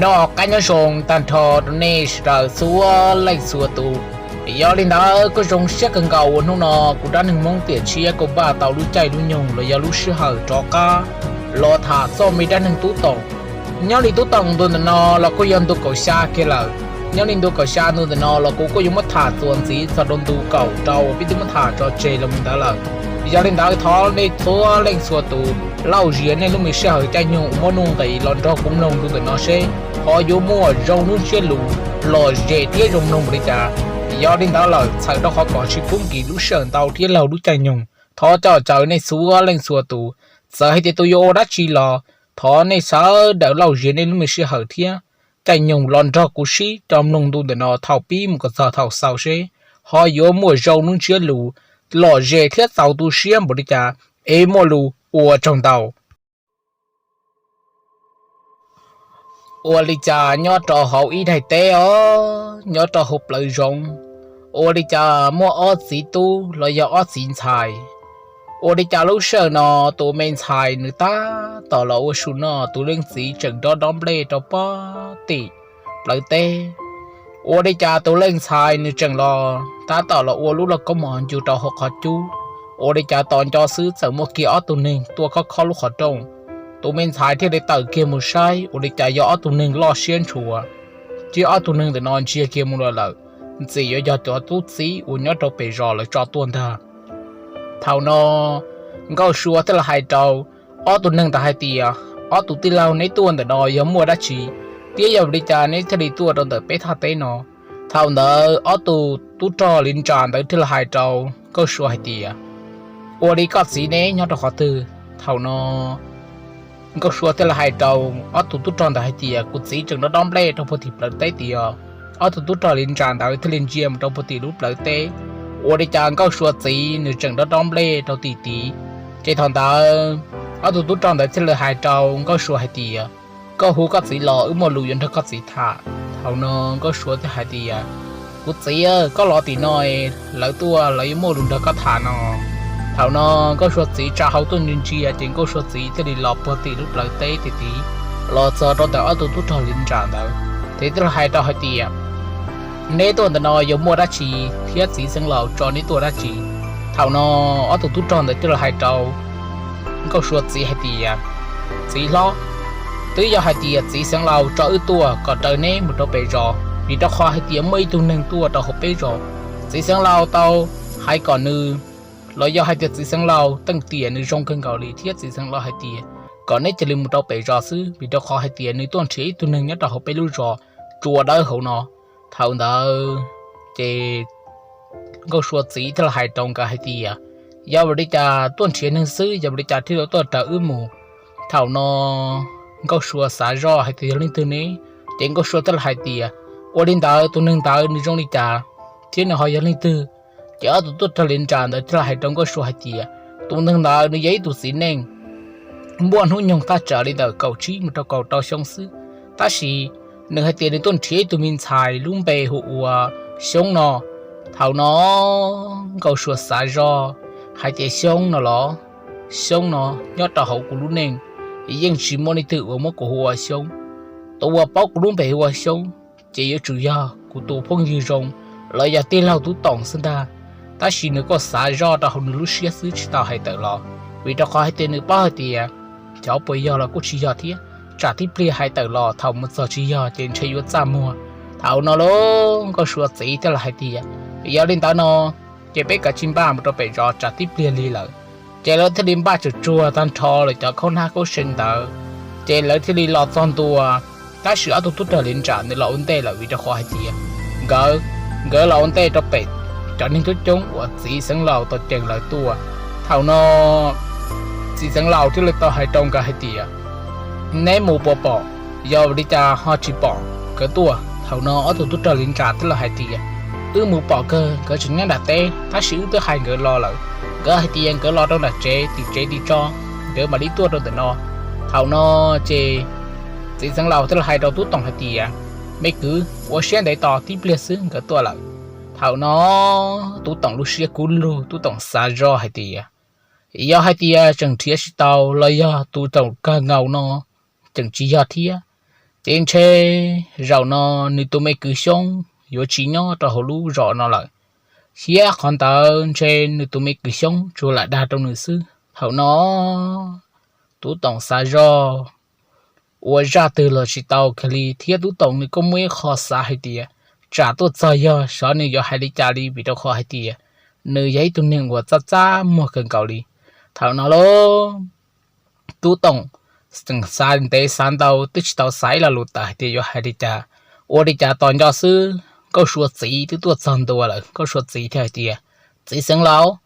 Nyob zoo, qab nyob zoo tag nrho rau nej sawv daws txhua leej txhua tus. Yog li ntawd kuj zoo siab kawg nkaus uas hnub no kuv Dab Neeg Hmoob Tiam Tshiab kuj npaj tau lub caij lub nyoog los yog lub sij hawm rov qab los tham txog me dab neeg Tub Toom. Nyob li Tub Toom ntu ntawm no los kuj yog ntu kaum xya kiag lawm. Nyob li ntu kaum xya ntu ntawm no los kuv kuj yuav muab tham txuas ntxiv txog rau ntu kaum rau uas peb twb muab tham tso tseg los mus ntawd lawm. Yog li ntawd thov nej txhua leej txhua tus lauj zias nej lub me sij hawm caij nyoog uas muaj nuj nqis los nrog kuv mloog ntu ntawm no seb ho yuav muaj zoo lub ntsiab lus lom zem thiab zoo mloog npaum li cas. Yog li ntawd lawm txhawm rau qhov kom tsis pub nkim lub sij hawm ntau thiab laug lub caij nyoog, thov coj caw nej txhua leej txhua tus, txawm hais tias tus yuav ua dab tsi los thov nej sawv daws lauj zias nej lub me sij hawm thiab caij nyoog los nrog kuv sib coj mloog ntu ntawm no thaum pib mus kom txog thaum xaus seb ho yuav muaj zoo lub ntsiab lus lom zem thiab txaus tu siab npaum li cas. Es muaj lus ua tsaug ntau. Ua li cas nyob rau hauv ib daim teb os, nyob rau hauv plawv zoov, ua li cas muaj ob txiv tub los yog ob txiv ntxhais? Ua li cas lub sij hawm no tus me ntxhais nws tab tom los ua su noj, tus leej txiv tseem nrov dob nplej rau pem tim plawv teb? Ua li cas tus leej ntxhais nws tseem los tab tom los ua lub lauj kaub mom ncug rau hauv qhov cub? Ua li cas tos nco xwb txawm muaj kiag ob tug neeg tuaj khob khob lub qhov rooj? Tus me ntxhais thiaj li tawm kiag mus saib, ua li cas yog ob tug neeg loj siab ntshua, thiab ob tug neeg ntawm no ntsia kiag mus los lawm ntxim yuav yog cov tub txib uas nyob rau pem zos lawv tso tuaj ntag. Thaum no Nkauj Sua thiaj li hais rau ob tug neeg ntawd hais tias, ob tug tij laug, neb tuaj ntawm no yog muaj dab tsi, thiab yog vim li cas neb thiaj li tuaj rau ntawm peb thaj teb no? Thaum ntawd ob tug tub rog liv ntsa ntawd thiaj li hais rau Nkauj Sua hais tias, ua li koj txiv neb nyob rau qhov twg? Thaum no Nkauj Sua thiaj li hais rau ob tug tub rog ntawd hais tias, kuv txiv tseem nrov dob nplej rau puag tim plawv teb tid os. Ob tug tub rog liv ntsa ntawd thiaj li ntsia mus rau puag tim lub plawv teb, ua li cas Nkauj Sua txiv nws tseem nrov dob nplej rau tim tid. Ces thaum ntawd ob tug tub rog ntawd thiaj li hais rau Nkauj Sua hais tias, koj hu koj txiv los, wb muaj lus yuav nrog koj txiv tham. Thaum no Nkauj Sua thiaj hais tias, kuv txiv, koj los tim no, lawv tuaj lawv yuav muaj lus nrog koj tham no. Thaum no Nkauj Sua txiv tsa hau tuaj ntsia ntsia, ces Nkauj Sua txiv thiaj li los puag tim lub plawv teb tim tid, los txog rau ntawm ob tug tub rog liv ntsa ntawd, ces thiaj li hais rau hais tias, neb tuaj ntawm no yog muaj dab tsi, thiab txiv xeev laus tso neb tuaj dab tsi? Thaum no ob tug tub rog ntawd thiaj li hais rau Nkauj Sua txiv hais tias, txiv hlob, twb yog hais tias txiv xeev laus tso wb tuaj kom raws neb mus rau pem zos, vim rau qhov hais tias muaj ib tug neeg tuaj rau hauv peb zos. Txiv xeev laus tau hais kom nws, los yog hais tias txiv xeev laus teej tiam nws zoo kawg nkaus li, thiab txiv xeev laus hais tias kom neb cia li mus rau pem zos xwb, vim rau qhov hais tias nws tuaj nrhiav ib tug neeg nyob rau hauv peb lub zos tsua dawb hauv no. Thaum ntawd ces Nkauj Sua txiv thiaj li hais rau nkawd hais tias, yog vim li cas tuaj nrhiav neeg xwb, yog vim li cas thiaj li tuaj raws wb mus? Thaum no Nkauj Sua xav zoj hais tias yog leej twg ne, ces Nkauj Sua thiaj li hais tias, ua li ntawd tus neeg ntawd nws zoo li cas, thiab nws ho yog leej twg? Ces ob tug tub rog liv ntsa ntawd thiaj li hais rau Nkauj Sua hais tias, tus neeg ntawd nws yog ib tug txiv neej muaj hnub nyoog thaj tsam li ntawm kaum tsib mus rau kaum rau xyoo xwb, tab sis nws hais tias nws tuaj nrhiav ib tug me ntxhais lub npe hu ua Xyoob no. Thaum no Nkauj Sua xav zoj hais tias, Xyoob no los? Xyoob no nyob rau hauv kuv lub neej yeej tsis muaj leej twg uas muab kuv hu ua Xyoob. Tus uas paub kuv lub npe hu ua Xyoob ces yuav tsum yog kuv tus phooj ywg zoo los yog tij laug Tub Toom xwb ntag. Tab sis nws kuj xav zoj rau hauv nws lub siab xwb tsis tau hais tawm los, vim rau qhov hais tias nws paub hais tias xyov puas yog los kuj tsis yog thiab, tsam tib pliag hais tawm los thaum mus txog tsis yog ces ntshe yuav txaj muag. Thaum no lauj Nkauj Sua txiv thiaj li hais tias, yog li ntawd no ces peb kav tsij npaj mus rau pem zos tsam tib pliag lig lawm. Ces lawv thiaj li npaj tsuag tsuag tag nrho lawv cov khaub hnab khaub see ntawd, ces lawv thiaj li los txog ntua. Tab sis ob tug tub rog liv ntsa ntawd los ua ntej lawm, vim rau qhov hais tias nkawd, nkawd los ua ntej rau pem cov neeg coob coob uas txiv xeev laus tau cees lawv tuaj. Thaum no txiv xeev laus thiaj li tau hais rau nkawd hais tias, neb mus puas pom? Yog vim li cas ho tsis pom nkawd tuaj? Thaum no ob tug tub rog liv ntsa thiaj li hais tias, wb mus pom kawg, nkawd tseem nyob nram teb, tab sis wb twb hais nkawd los lawm, nkawd hais tias nkawd los rau nram tsev, tim tsev tim tso, nkawd mam li tuaj rau ntawm no. Thaum no ces txiv xeev laus thiaj li hais rau Tub Toom hais tias, me kwv, ua siab ntev tos, tib pliag xwb nkawd tuaj lawm. Thaum no Tub Toom lub siab kub lug, Tub Toom xav zoj hais tias, yog hais tias tseem nrhiav tsis tau los yog tus txoom kawg nkaus no tseem tsis yog thiab, Ces ntshe zaum no nws tus me kwv Xyoob yuav tsis nyob rau hauv lub zos no lawm, thiab qhov ntawd ntshe nws tus me kwv Xyoob tsuas lam dag rau nws xwb. Thaum no Tub Toom xav zoj ua zaj twg los tsis tau kiag li, thiab Tub Toom nws kuj muaj ib qho xav hais tias tsam tuaj txog yog xyov nws yuav hais li cas li, vim rau qhov hais tias nws yog ib tug neeg uas txaj txaj muag kawg nkaus li. Thaum no lauj, Tub Toom tseem xav ntev xav ntau twb tsis tau xav ib lo lus tawm hais tias yuav hais li cas. Ua li cas tos nco xwb, Nkauj Sua txiv twb tuaj txog ntua lawm. Nkauj Sua txiv thiaj hais tias, Txiv Xeev Laus,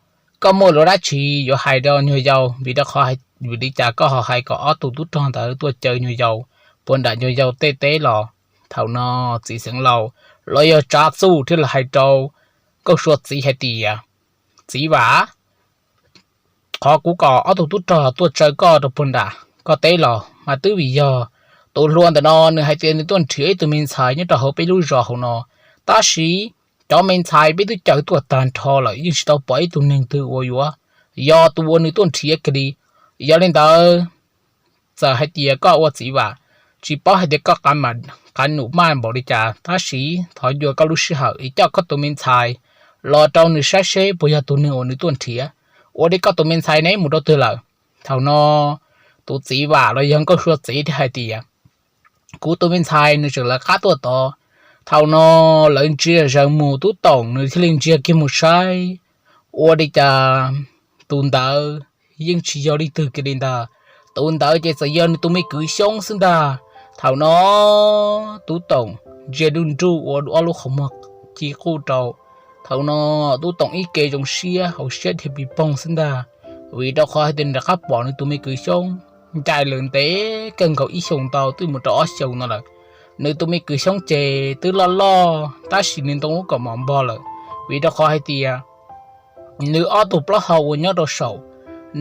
koj muaj lus dab tsi yuav hais rau nyuag yaus? Vim rau qhov, vim li cas koj ho hais kom ob tug tub rog ntawd tuaj caw nyuag yaus puag nram nyuag yaus tej teb los? Thaum no Txiv Xeev Laus los yog Tsav Txuj thiaj li hais rau Nkauj Sua txiv hais tias, Txiv Vam, qhov kuv kom ob tug tub rog tuaj caw koj rau puag nram koj teb los mas twb vim yog tus hluas ntawm no nws hais tias nws tuaj nrhiav ib tug me ntxhais nyob rau hauv peb lub zos hauv no, tab sis cov me ntxhais peb twb caw tuaj tag nrho lawm, yeej tsis tau pom ib tug neeg twg uas yuav yog tus uas nws tuaj nrhiav kiag li. Yog li ntawd, txawm hais tias koj ua Txiv Vam tsis paub hais tias koj qab num maj npaum li cas, tab sis thov ncua koj lub sij hawm es coj koj tus me ntxhais los rau nws saib seb puas yog tus neeg uas nws tuaj nrhiav. Ua li koj tus me ntxhais neb mus rau twg lawm? Thaum no tus Txiv Vam los yog Nkauj Sua txiv thiaj hais tias, Kuv tus me ntxhais nws tseem lawv qab tuaj tod. Thaum no lawv ntsia zaws mus, Tub Toom nws thiaj li ntsia kiag mus saib, ua li cas tus ntawd yeej tsis yog leej twg kiag li ntag. Tus ntawd ces txawm yog nws tus me kwv Xyoob xwb ntag. Thaum no Tub Toom ntsia nruj nruj ua ob lub qhov muag ci quj rau. Thaum no Tub Toom ib ke zoo siab, hauv siab dhia pis poog xwb ntag, vim rau qhov hais tias nws rov qab pom nws tus me kwv Xyoob ncaim lawm ntev kawg nkaus ib xyoos ntau twb mus rau ob xyoos no lawm. Nws tus me kwv Xyoob ces twb loj loj tab sis nws ntoo lub kaus mom npog lawm, vim rau qhov hais tias nws ob tug plaub hau uas nyob rau saum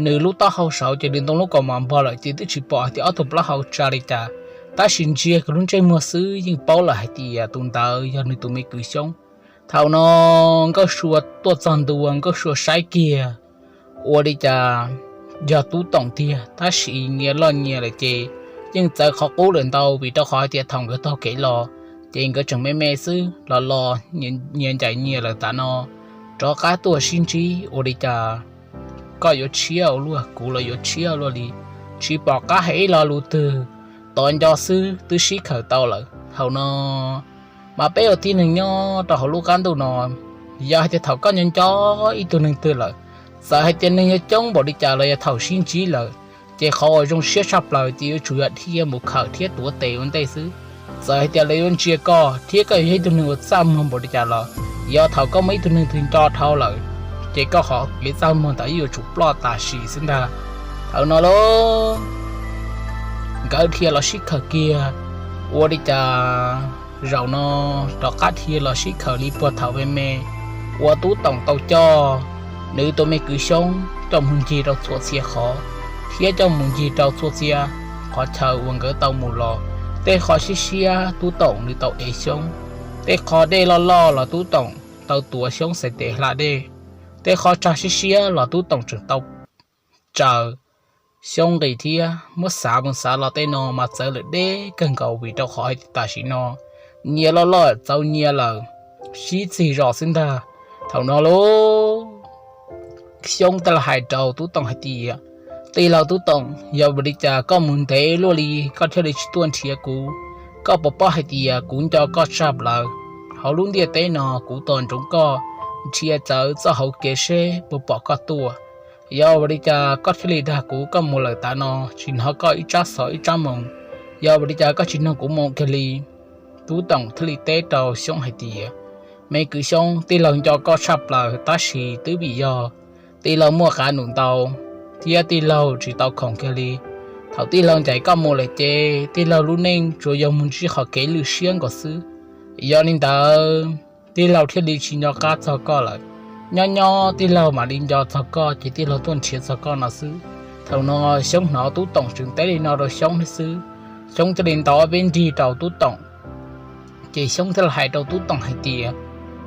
nws lub taub hau saud ces nws ntoo lub kaus mom npog lawm ces twb tsis pom hais tias ob tug plaub hau tsa li cas, tab sis ntsia kiag lub ntsej muag xwb yeej paub lawm hais tias tus ntawd yog nws tus me kwv Xyoob. Thaum no Nkauj Sua tuaj txog ntua, Nkauj Sua saib kiag ua li cas yog Tub Toom tiag, tab sis nyias loj nyias lawm ces yeej txawv qhov qub lawm ntau, vim rau qhov hais tias thaum nkawd taug kev los ces nkawd tseem me me xwb, los los nyias ncaim nyias lawm tav no rov qab tuaj sib ntsib. Ua li cas koj yuav tshiab ua luaj, kuv los yuav tshiab ua luaj li, tsis pom qab hais ib lo lus twg, tos nco xwb twb sib khaws tau lawm. Thaum no mas peb ua tib neeg nyob rau hauv lub qab ntuj no, yog hais tias thaum koj nco nco ib tug neeg twg lawm, txawm hais tias neeg yuav coob npaum li cas los yog thaum sib ntsib lawm, ces qhov uas zoo siab tshaj plaws ces yuav tsum yog dhia mus khawm thiab tuav tes ua ntej xwb. Txawm hais tias lawv yuav ntsia koj thiab koj yog ib tug neeg uas txaj muag npaum li cas los, yog thaum koj muaj ib tug neeg twg nco dhau lawm, ces koj qhov kev txaj muag ntawd yuav tsum ploj tam sim xwb ntag. Thaum no lauj, nkawd dhia los sib khaws kiag, ua li cas zaum no rov qab dhia los sib khaws li puag thaum me me, uas Tub Toom tau coj nws tus me kwv Xyoob coj mus ncig rau txhua txhia qhov, thiab coj mus ncig rau txhua txhia qhov chaw uas nkawd tau mus los. Tej qhov siab siab Tub Toom nws tau ev Xyoob, tej qhov dej loj loj los Tub Toom tau tuav Xyoob xais tes hla dej, tej qhov tsag siab siab los Tub Toom tseem tau tsaws Xyoob nqis thiab. Muab xav mus xav los tej no mas txawv lawm deb kawg nkaus, vim rau qhov hais tias tam sim no nyias loj loj txaus nyias lawm, sib txig zos xwb ntag. Thaum no lauj, Xyoob thiaj li hais rau Tub Toom hais tias, Tij laug Tub Toom, yog vim li cas koj mus ntev luaj li koj thiaj li tsis tuaj nrhiav kuv? Koj puas paub hais tias kuv nco koj tshaj plaws? Hauv lub ntiaj teb no kuv tos ntsoov koj nrhiav txawv txoj hauv kev seb puas pom koj tuaj. Yog vim li cas koj thiaj li dag kuv koj mus lawm tav no, tsis hnov koj ib tsab xov ib tsab moo? Yog vim li cas koj tsis nug kuv moo kiag li? Tub Toom thiaj li teb rau Xyoob hais tias, Me kwv Xyoob, tij laug nco koj tshaj plaws, tab sis twb vim yog tij laug muaj qav num ntau thiab tij laug tsis tau khoom kiag li. Thaum tij laug ncaim koj mus lawm ces tij laug lub neej tsuas yog mus ntsib qhov kev lwj siab nkaus xwb. Yog li ntawd, tij laug thiaj li tsis nco qab txog koj lawm. Nyob nyob tij laug mam li nco txog koj, ces tij laug tuaj nrhiav txog koj no xwb. Thaum no Xyoob hnov Tub Toom tseem teb li no rau Xyoob thiab xwb, Xyoob thiaj li ntaus ob peb nrig rau Tub Toom. Ces Xyoob thiaj li hais rau Tub Toom hais tias,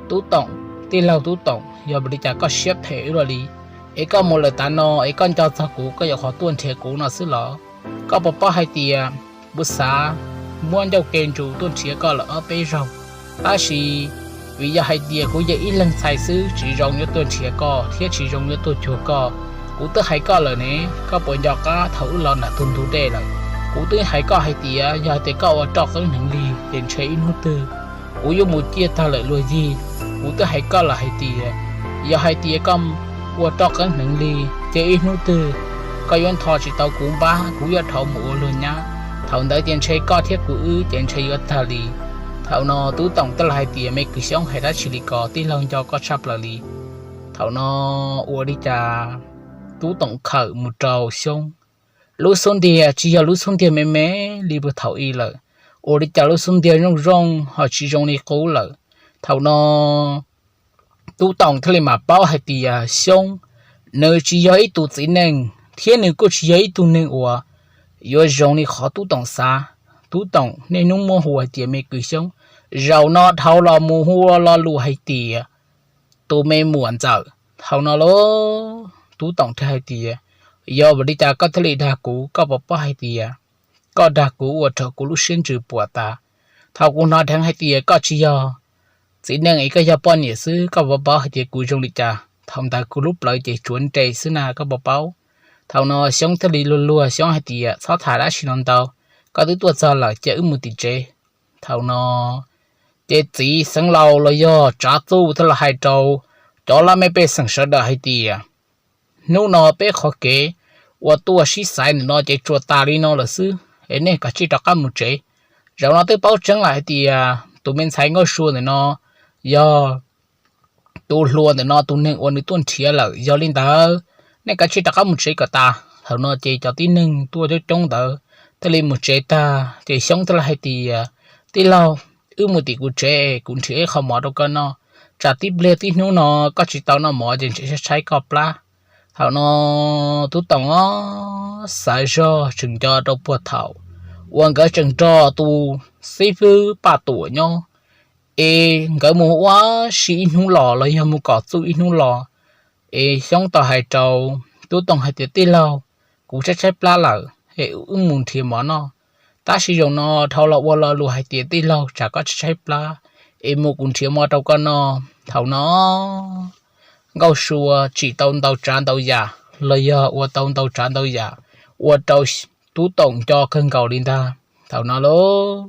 Tub Toom, tij laug Tub Toom, yog vim li cas koj siab phem ua luaj li? Es koj mus lawm tav no es koj nco txog kuv koj yuav qhov tuaj nrhiav kuv no xwb los? Koj puas paub hais tias kuv xav muab ncauj ke nrus tuaj nrhiav koj lawm ob peb zaug, tab sis vim yog hais tias kuv yog ib leeg ntxhais xwb tsis zoo yuav tuaj nrhiav koj thiab tsis zoo yuav tuaj cuag koj. Kuv twb hais koj lawm ne, koj puas nco qab thaum wb los nram tus ntug dej lawm? Kuv twb hais koj hais tias yog hais tias koj ua roj qeeb hneev li ces ntshe ib hnub twg kuv yuav mus ciaj tag lawm luag yig. Kuv twb hais koj lawm hais tias yog hais tias koj ua roj qeeb hneev li ces ib hnub twg koj yuav ntho tsis tau kuv npab, kuv yuav dhau mus ua luag nyab. Thaum ntawd ces ntshe koj thiab kuv wb ces ntshe yuav tag li. Thaum no Tub Toom thiaj li hais tias, Me kwv Xyoob, hais dab tsi li ko, tij laug nco koj tshaj plaws li. Thaum no ua li cas Tub Toom khawm mus rau Xyoob, lub xub ntiag tsis yog lub xub ntiag me me li puag thaum ub lawm, ua li cas lub xub ntiag zoo zoo ho tsis zoo li qub lawm. Thaum no Tub Toom thiaj li mam paub hais tias Xyoob, nws tsis yog ib tug txiv neej thiab nws kuj tsis yog ib tug neeg uas yuav zoo li qhov Tub Toom xav. Tub Toom niaj hnub muab hu hais tias me kwv Xyoob, zaum no dhau los mus hu lo lus hais tias tus me muam ntxawm. Thaum no lauj, Tub Toom thiaj hais tias, Yog vim li cas koj thiaj li dag kuv? Koj puas paub hais tias koj dag kuv ua rau kuv lub siab ntsws puas tas? Thaum kuv hnov dheev hais tias koj tsis yog txiv neej es koj yog poj niam xwb, koj puas paub hais tias kuv zoo li cas? Thaum ntawd kuv lub plawv ces tsuav nres xwb na, koj puas paub? Thaum no Xyoob thiaj li luag luag Xyoob hais tias, Txhob tham dab tsi no ntau, koj twb tuaj txog lawm, cia wb mus tim tsev. Thaum no ces txiv xeev laus los yog Tsav Txuj thiaj li hais rau cov laj mej pej xeem sawv daws hais tias, Hnub no peb qhov kev uas tuaj sib xaiv ntawm no ces tsuas tas li no lawm xwb es nej kav tsij rov qab mus tsev. Zaum no twb paub tseeb lawm hais tias tus me ntxhais Nkauj Sua ntawm no yog tus hluas ntawm no tus neeg uas nws tuaj nrhiav lawm. Yog li ntawd nej kav tsij rov qab mus tsev kom tas. Thaum no ces cov tib neeg tuaj coob coob ntawd thiaj li mus tsev tag ces Xyoob thiaj li hais tias, Tij laug, wb mus tim kuv tsev, kuv nrhiav ib qho mov rau koj noj. Tsam tib pliag tib hnub no koj tsis tau noj mov ces ntshe tshaib tshaib koj plab. Thaum no Tub Toom xav zog tseem nco rau puag thaum uas nkawd tseem nrog tus xib fwb Paj Tuam nyob, es nkawd mus ua si ib hnub los los yog mus kom txuj ib hnub los, es Xyoob tau hais rau Tub Toom hais tias, Tij laug, kuv tshaib tshaib plab lawm es wb mus nrhiav mov noj. Tab sis zaum no dhau los ua lo lus hais tias, Tij laug, tsam koj tshaib tshaib plab es mus kuv nrhiav mov rau koj noj. Thaum no Nkauj Sua tsim tau ntau tsav ntau yam los yog ua tau ntau tsav ntau yam ua rau Tub Toom nco kawg nkaus li ntag. Thaum no lauj,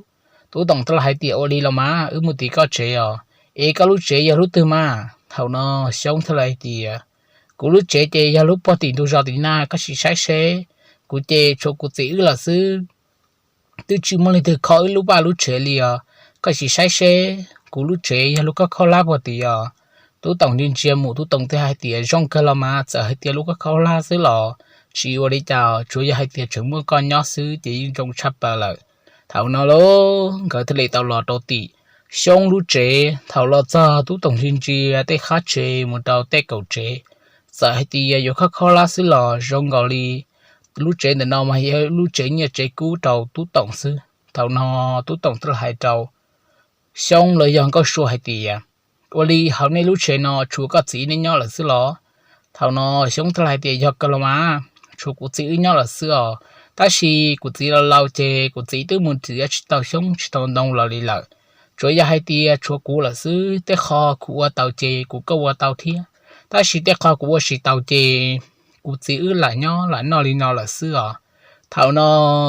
Tub Toom thiaj li hais tias, Ua li los mas wb mus tim koj tsev os, es koj lub tsev yog lub twg mas? Thaum no Xyoob thiaj li hais tias, Kuv lub tsev ces yog lub puag tim ntug zos tim na, koj sim saib seb, kuv ces tshuav kuv txiv wb lawm xwb. Twb tsis muaj leej twg kho wb lub vaj lub tsev li os, koj sim saib seb, kuv lub tsev yog lub khaub khaub hlab puag tim os. Tub Toom ntsia ntsia mus, Tub Toom thiaj hais tias, Zoo kawg los mas, txawm hais tias lub khaub khaub hlab xwb los tsis ua li cas, tsuas yog hais tias tseem muaj koj nyob xwb ces yeej zoo tshaj plaws lawm. Thaum no lauj, nkawd thiaj li tau los rau tim Xyoob lub tsev. Thaum los txog, Tub Toom ntsia ntsia tej qab tsev mus rau tej kaum tsev, txawm hais tias yuav khaub khaub hlab xwb los zoo nkaus li lub tsev ntawm no mas yog lub tsev nyiaj tsev kub rau Tub Toom xwb. Thaum no Tub Toom thiaj li hais rau Xyoob los yog Nkauj Sua hais tias, Ua li hauv nej lub tsev no tshuav koj txiv neb nyob lawm xwb los? Thaum no Xyoob thiaj li hais tias, Yog kawg los mas, tshuav kuv txiv wb nyob lawm xwb os. Tab sis kuv txiv laus laus ces kuv txiv twb mus txiav tsis tau xyoob tsis tau ntoo los li lawm. Tsuas yog hais tias tshuav kuv lawm xwb, tej qho kuv ua tau ces kuv kuj ua tau thiab, tab sis tej qho kuv ua tsis tau ces kuv txiv wb lam nyob lam noj li no lawm xwb os. Thaum no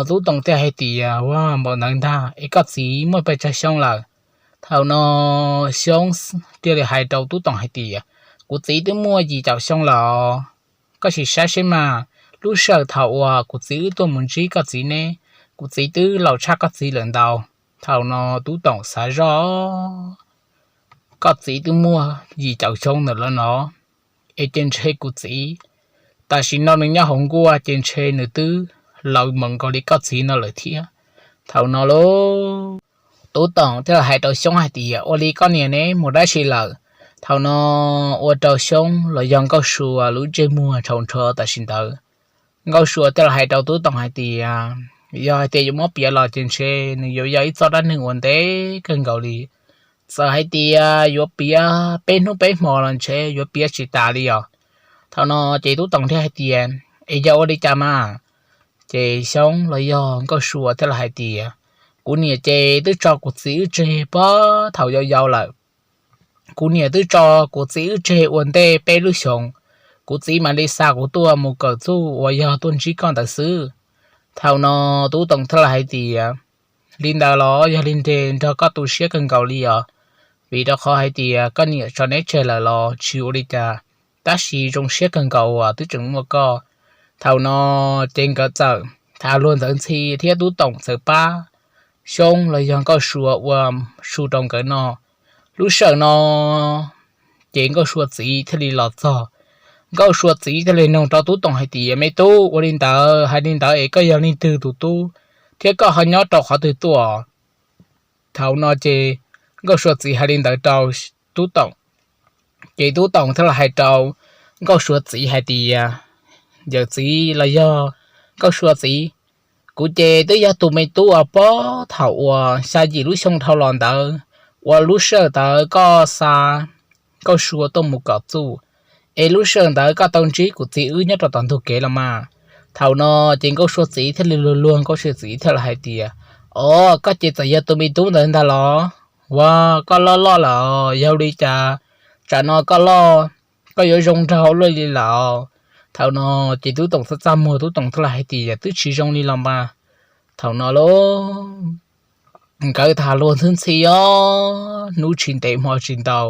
Tub Toom thiaj hais tias, Ua npaum ntawd ntag es koj txiv muaj pes tsawg xyoo lawm? Thaum no Xyoob thiaj li hais rau Tub Toom hais tias, Kuv txiv twb muaj yim caum xyoo lawm. Koj sim saib seb mas, lub sij hawm thaum uas kuv txiv wb tuaj mus ntsib koj txiv neb, kuv txiv twb laus tshaj koj txiv lawm ntau. Thaum no Tub Toom xav zoj, Koj txiv twb muaj yim caum xyoo ntawm lawm no, es ces ntshe kuv txiv tam sim no nws nyob hauv nkuaj ces ntshe nws twb laus mus nkaus li koj txiv no lawm thiab. Thaum no lauj, Tub Toom thiaj li hais rau Xyoob hais tias, Ua li koj niam ne, mus dab tsi lawm? Thaum no ua rau Xyoob los yog Nkauj Sua lub ntsej muag tshau nrho tam sim ntawd. Nkauj Sua thiaj li hais rau Tub Toom hais tias, Yog hais tias yuav muab piav los ces ntshe nws yuav yog ib txoj dab neeg uas ntev kawg nkaus li. Txawm hais tias yuav piav peb hnub peb hmo los ntshe yuav piav tsis tas li os. Thaum no ces Tub Toom thiaj hais tias, Es yog ua li cas mas? Ces Xyoob los yog Nkauj Sua thiaj li hais tias, Kuv niam ces twb tso kuv txiv wb tseg puag thaum yau yau lawm. Kuv niam twb tso kuv txiv wb tseg ua ntej peb lub xyoos, kuv txiv mam li xa kuv tuaj mus kawm txuj uas yog tuaj ntsib koj ntawd xwb. Thaum no Tub Toom thiaj li hais tias, Li ntawd los yog li ntawd nrog koj tu siab kawg nkaus li os, vim rau qhov hais tias koj niam tso neb tseg lawm los tsis ua li cas, tab sis zoo siab kawg nkaus uas twb tseem muaj koj. Thaum no ces nkawd txawm tham luag ntxhi thiab Tub Toom txawm pab Xyoob los yog Nkauj Sua ua su rau nkawd noj. Lub sij hawm no ces Nkauj Sua txiv thiaj li los txog. Nkauj Sua txiv thiaj li nug rau Tub Toom hais tias, Me tub, ua li ntawd hais li ntawd es koj yog leej twg tus tub thiab koj ho nyob rau qhov twg tuaj? Thaum no ces Nkauj Sua txiv hais li ntawd rau Tub Toom, ces Tub Toom thiaj li hais rau Nkauj Sua txiv hais tias, Yawm txiv los yog Nkauj Sua txiv, kuv ces twb yog tus me tub uas puag thaum uas xya yim lub xyoo dhau los ntawd, uas lub sij hawm ntawd koj xa Nkauj Sua tuaj mus kawm txuj, es lub sij hawm ntawd koj tau ntsib kuv txiv wb nyob rau tom ntug kev los mas. Thaum no ces Nkauj Sua txiv thiaj li luag luag, Nkauj Sua txiv thiaj li hais tias, Os, koj ces txawm yog tus me tub ntawd ntag los? Ua, koj loj loj lawm, yog li cas tsam no koj loj, koj yuav zoo nraug luaj li lawm? Thaum no ces Tub Toom txaj txaj muag, Tub Toom thiaj li hais tias, Twb tsis zoo li los mas. Thaum no lauj, nkawd tham luag ntxhi ntxhi os, hnub tsis ntev hmo tsis ntau,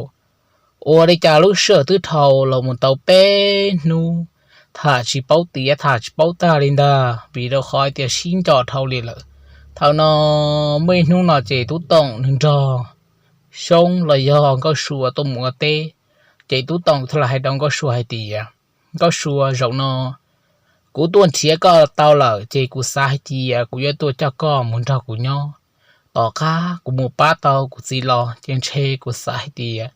ua li cas lub sij hawm twb dhau los mus tau peb hnub, tham tsis paub tiav tham tsis paub tag li ntag, vim rau qhov tias sib nco dhau li lawm. Thaum no muaj ib hnub no ces Tub Toom nws nrog Xyoob los yog Nkauj Sua tuaj mus ua teb, ces Tub Toom thiaj li hais rau Nkauj Sua hais tias, Nkauj Sua, zaum no kuv tuaj nrhiav koj tau lawm ces kuv xav hais tias kuv yuav tuaj coj koj mus nrog kuv nyob. Tom qab kuv mus pab tau kuv txiv los ces ntshe kuv xav hais tias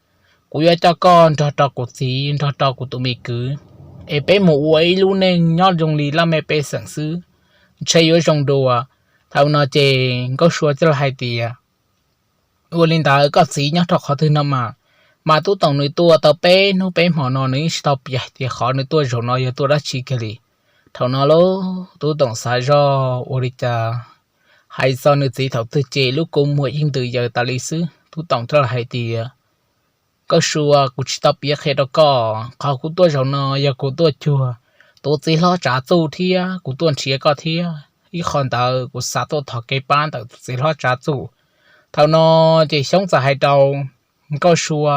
kuv yuav coj koj nrog rau kuv txiv, nrog rau kuv tus me kwv, es peb mus ua ib lub neej nyob zoo li laj mej pej xeem xwb, ntshe yuav zoo dua. Thaum no ces Nkauj Sua thiaj li hais tias, Ua li ntawd koj txiv nyob rau qhov twg no mas? Mas Tub Toom nws tuaj tau peb hnub peb hmo no nws yeej tsis tau piav hais tias qhov nws tuaj zaum no yog tuaj dab tsi kiag li. Thaum no lauj, Tub Toom xav zoj ua li cas, hais txog nws txiv thaum twg ces lub kua muag yeej ntws yaws tas li xwb. Tub Toom thiaj li hais tias, Nkauj Sua, kuv tsis tau piav qhia rau koj, qhov kuv tuaj zaum no yog kuv tuaj cuag tus txiv hlob Tsav Txuj thiab kuv tuaj nrhiav koj thiab. Ib qho ntawd kuv xav tuaj thov kev pab ntawm tus txiv hlob Tsav Txuj. Thaum no ces Xyoob txawm hais rau Nkauj Sua,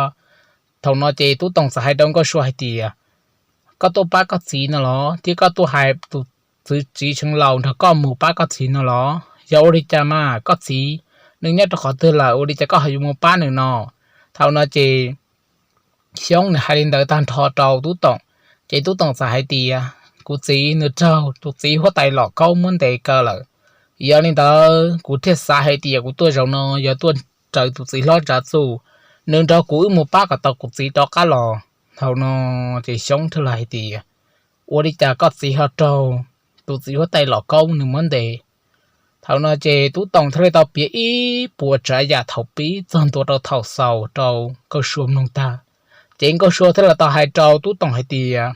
thaum no ces Tub Toom txawm hais rau Nkauj Sua hais tias, Koj tuaj pab koj txiv no los? Thiab koj tuaj hais tus txiv tseev laus nrog koj mus pab koj txiv no los? Yog ua li cas mas koj txiv nws nyob rau qhov twg lawm ua li cas koj ho yuav mus pab nws no? Thaum no ces Xyoob nws hais li ntawd tag nrho rau Tub Toom, ces Tub Toom txawm hais tias, Kuv txiv nws raug tus txiv huab tais Lom Kaub muab ntes kaw lawm. Yog li ntawd kuv thiaj xav hais tias kuv tuaj zaum no yog tuaj raws tus txiv hlob Tsav Txuj, nws nrog kuv wb mus pab kom tau kuv txiv rov qab los. Thaum no ces Xyoob thiaj li hais tias, Ua li cas koj txiv ho raug tus txiv huab tais Lom Kaub nws muab ntes? Thaum no ces Tub Toom thiaj li tau piav ib puas tsav yam thaum pib txog ntua rau thaum xaus rau Nkauj Sua mloog tag. Ces Nkauj Sua thiaj li tau hais rau Tub Toom hais tias,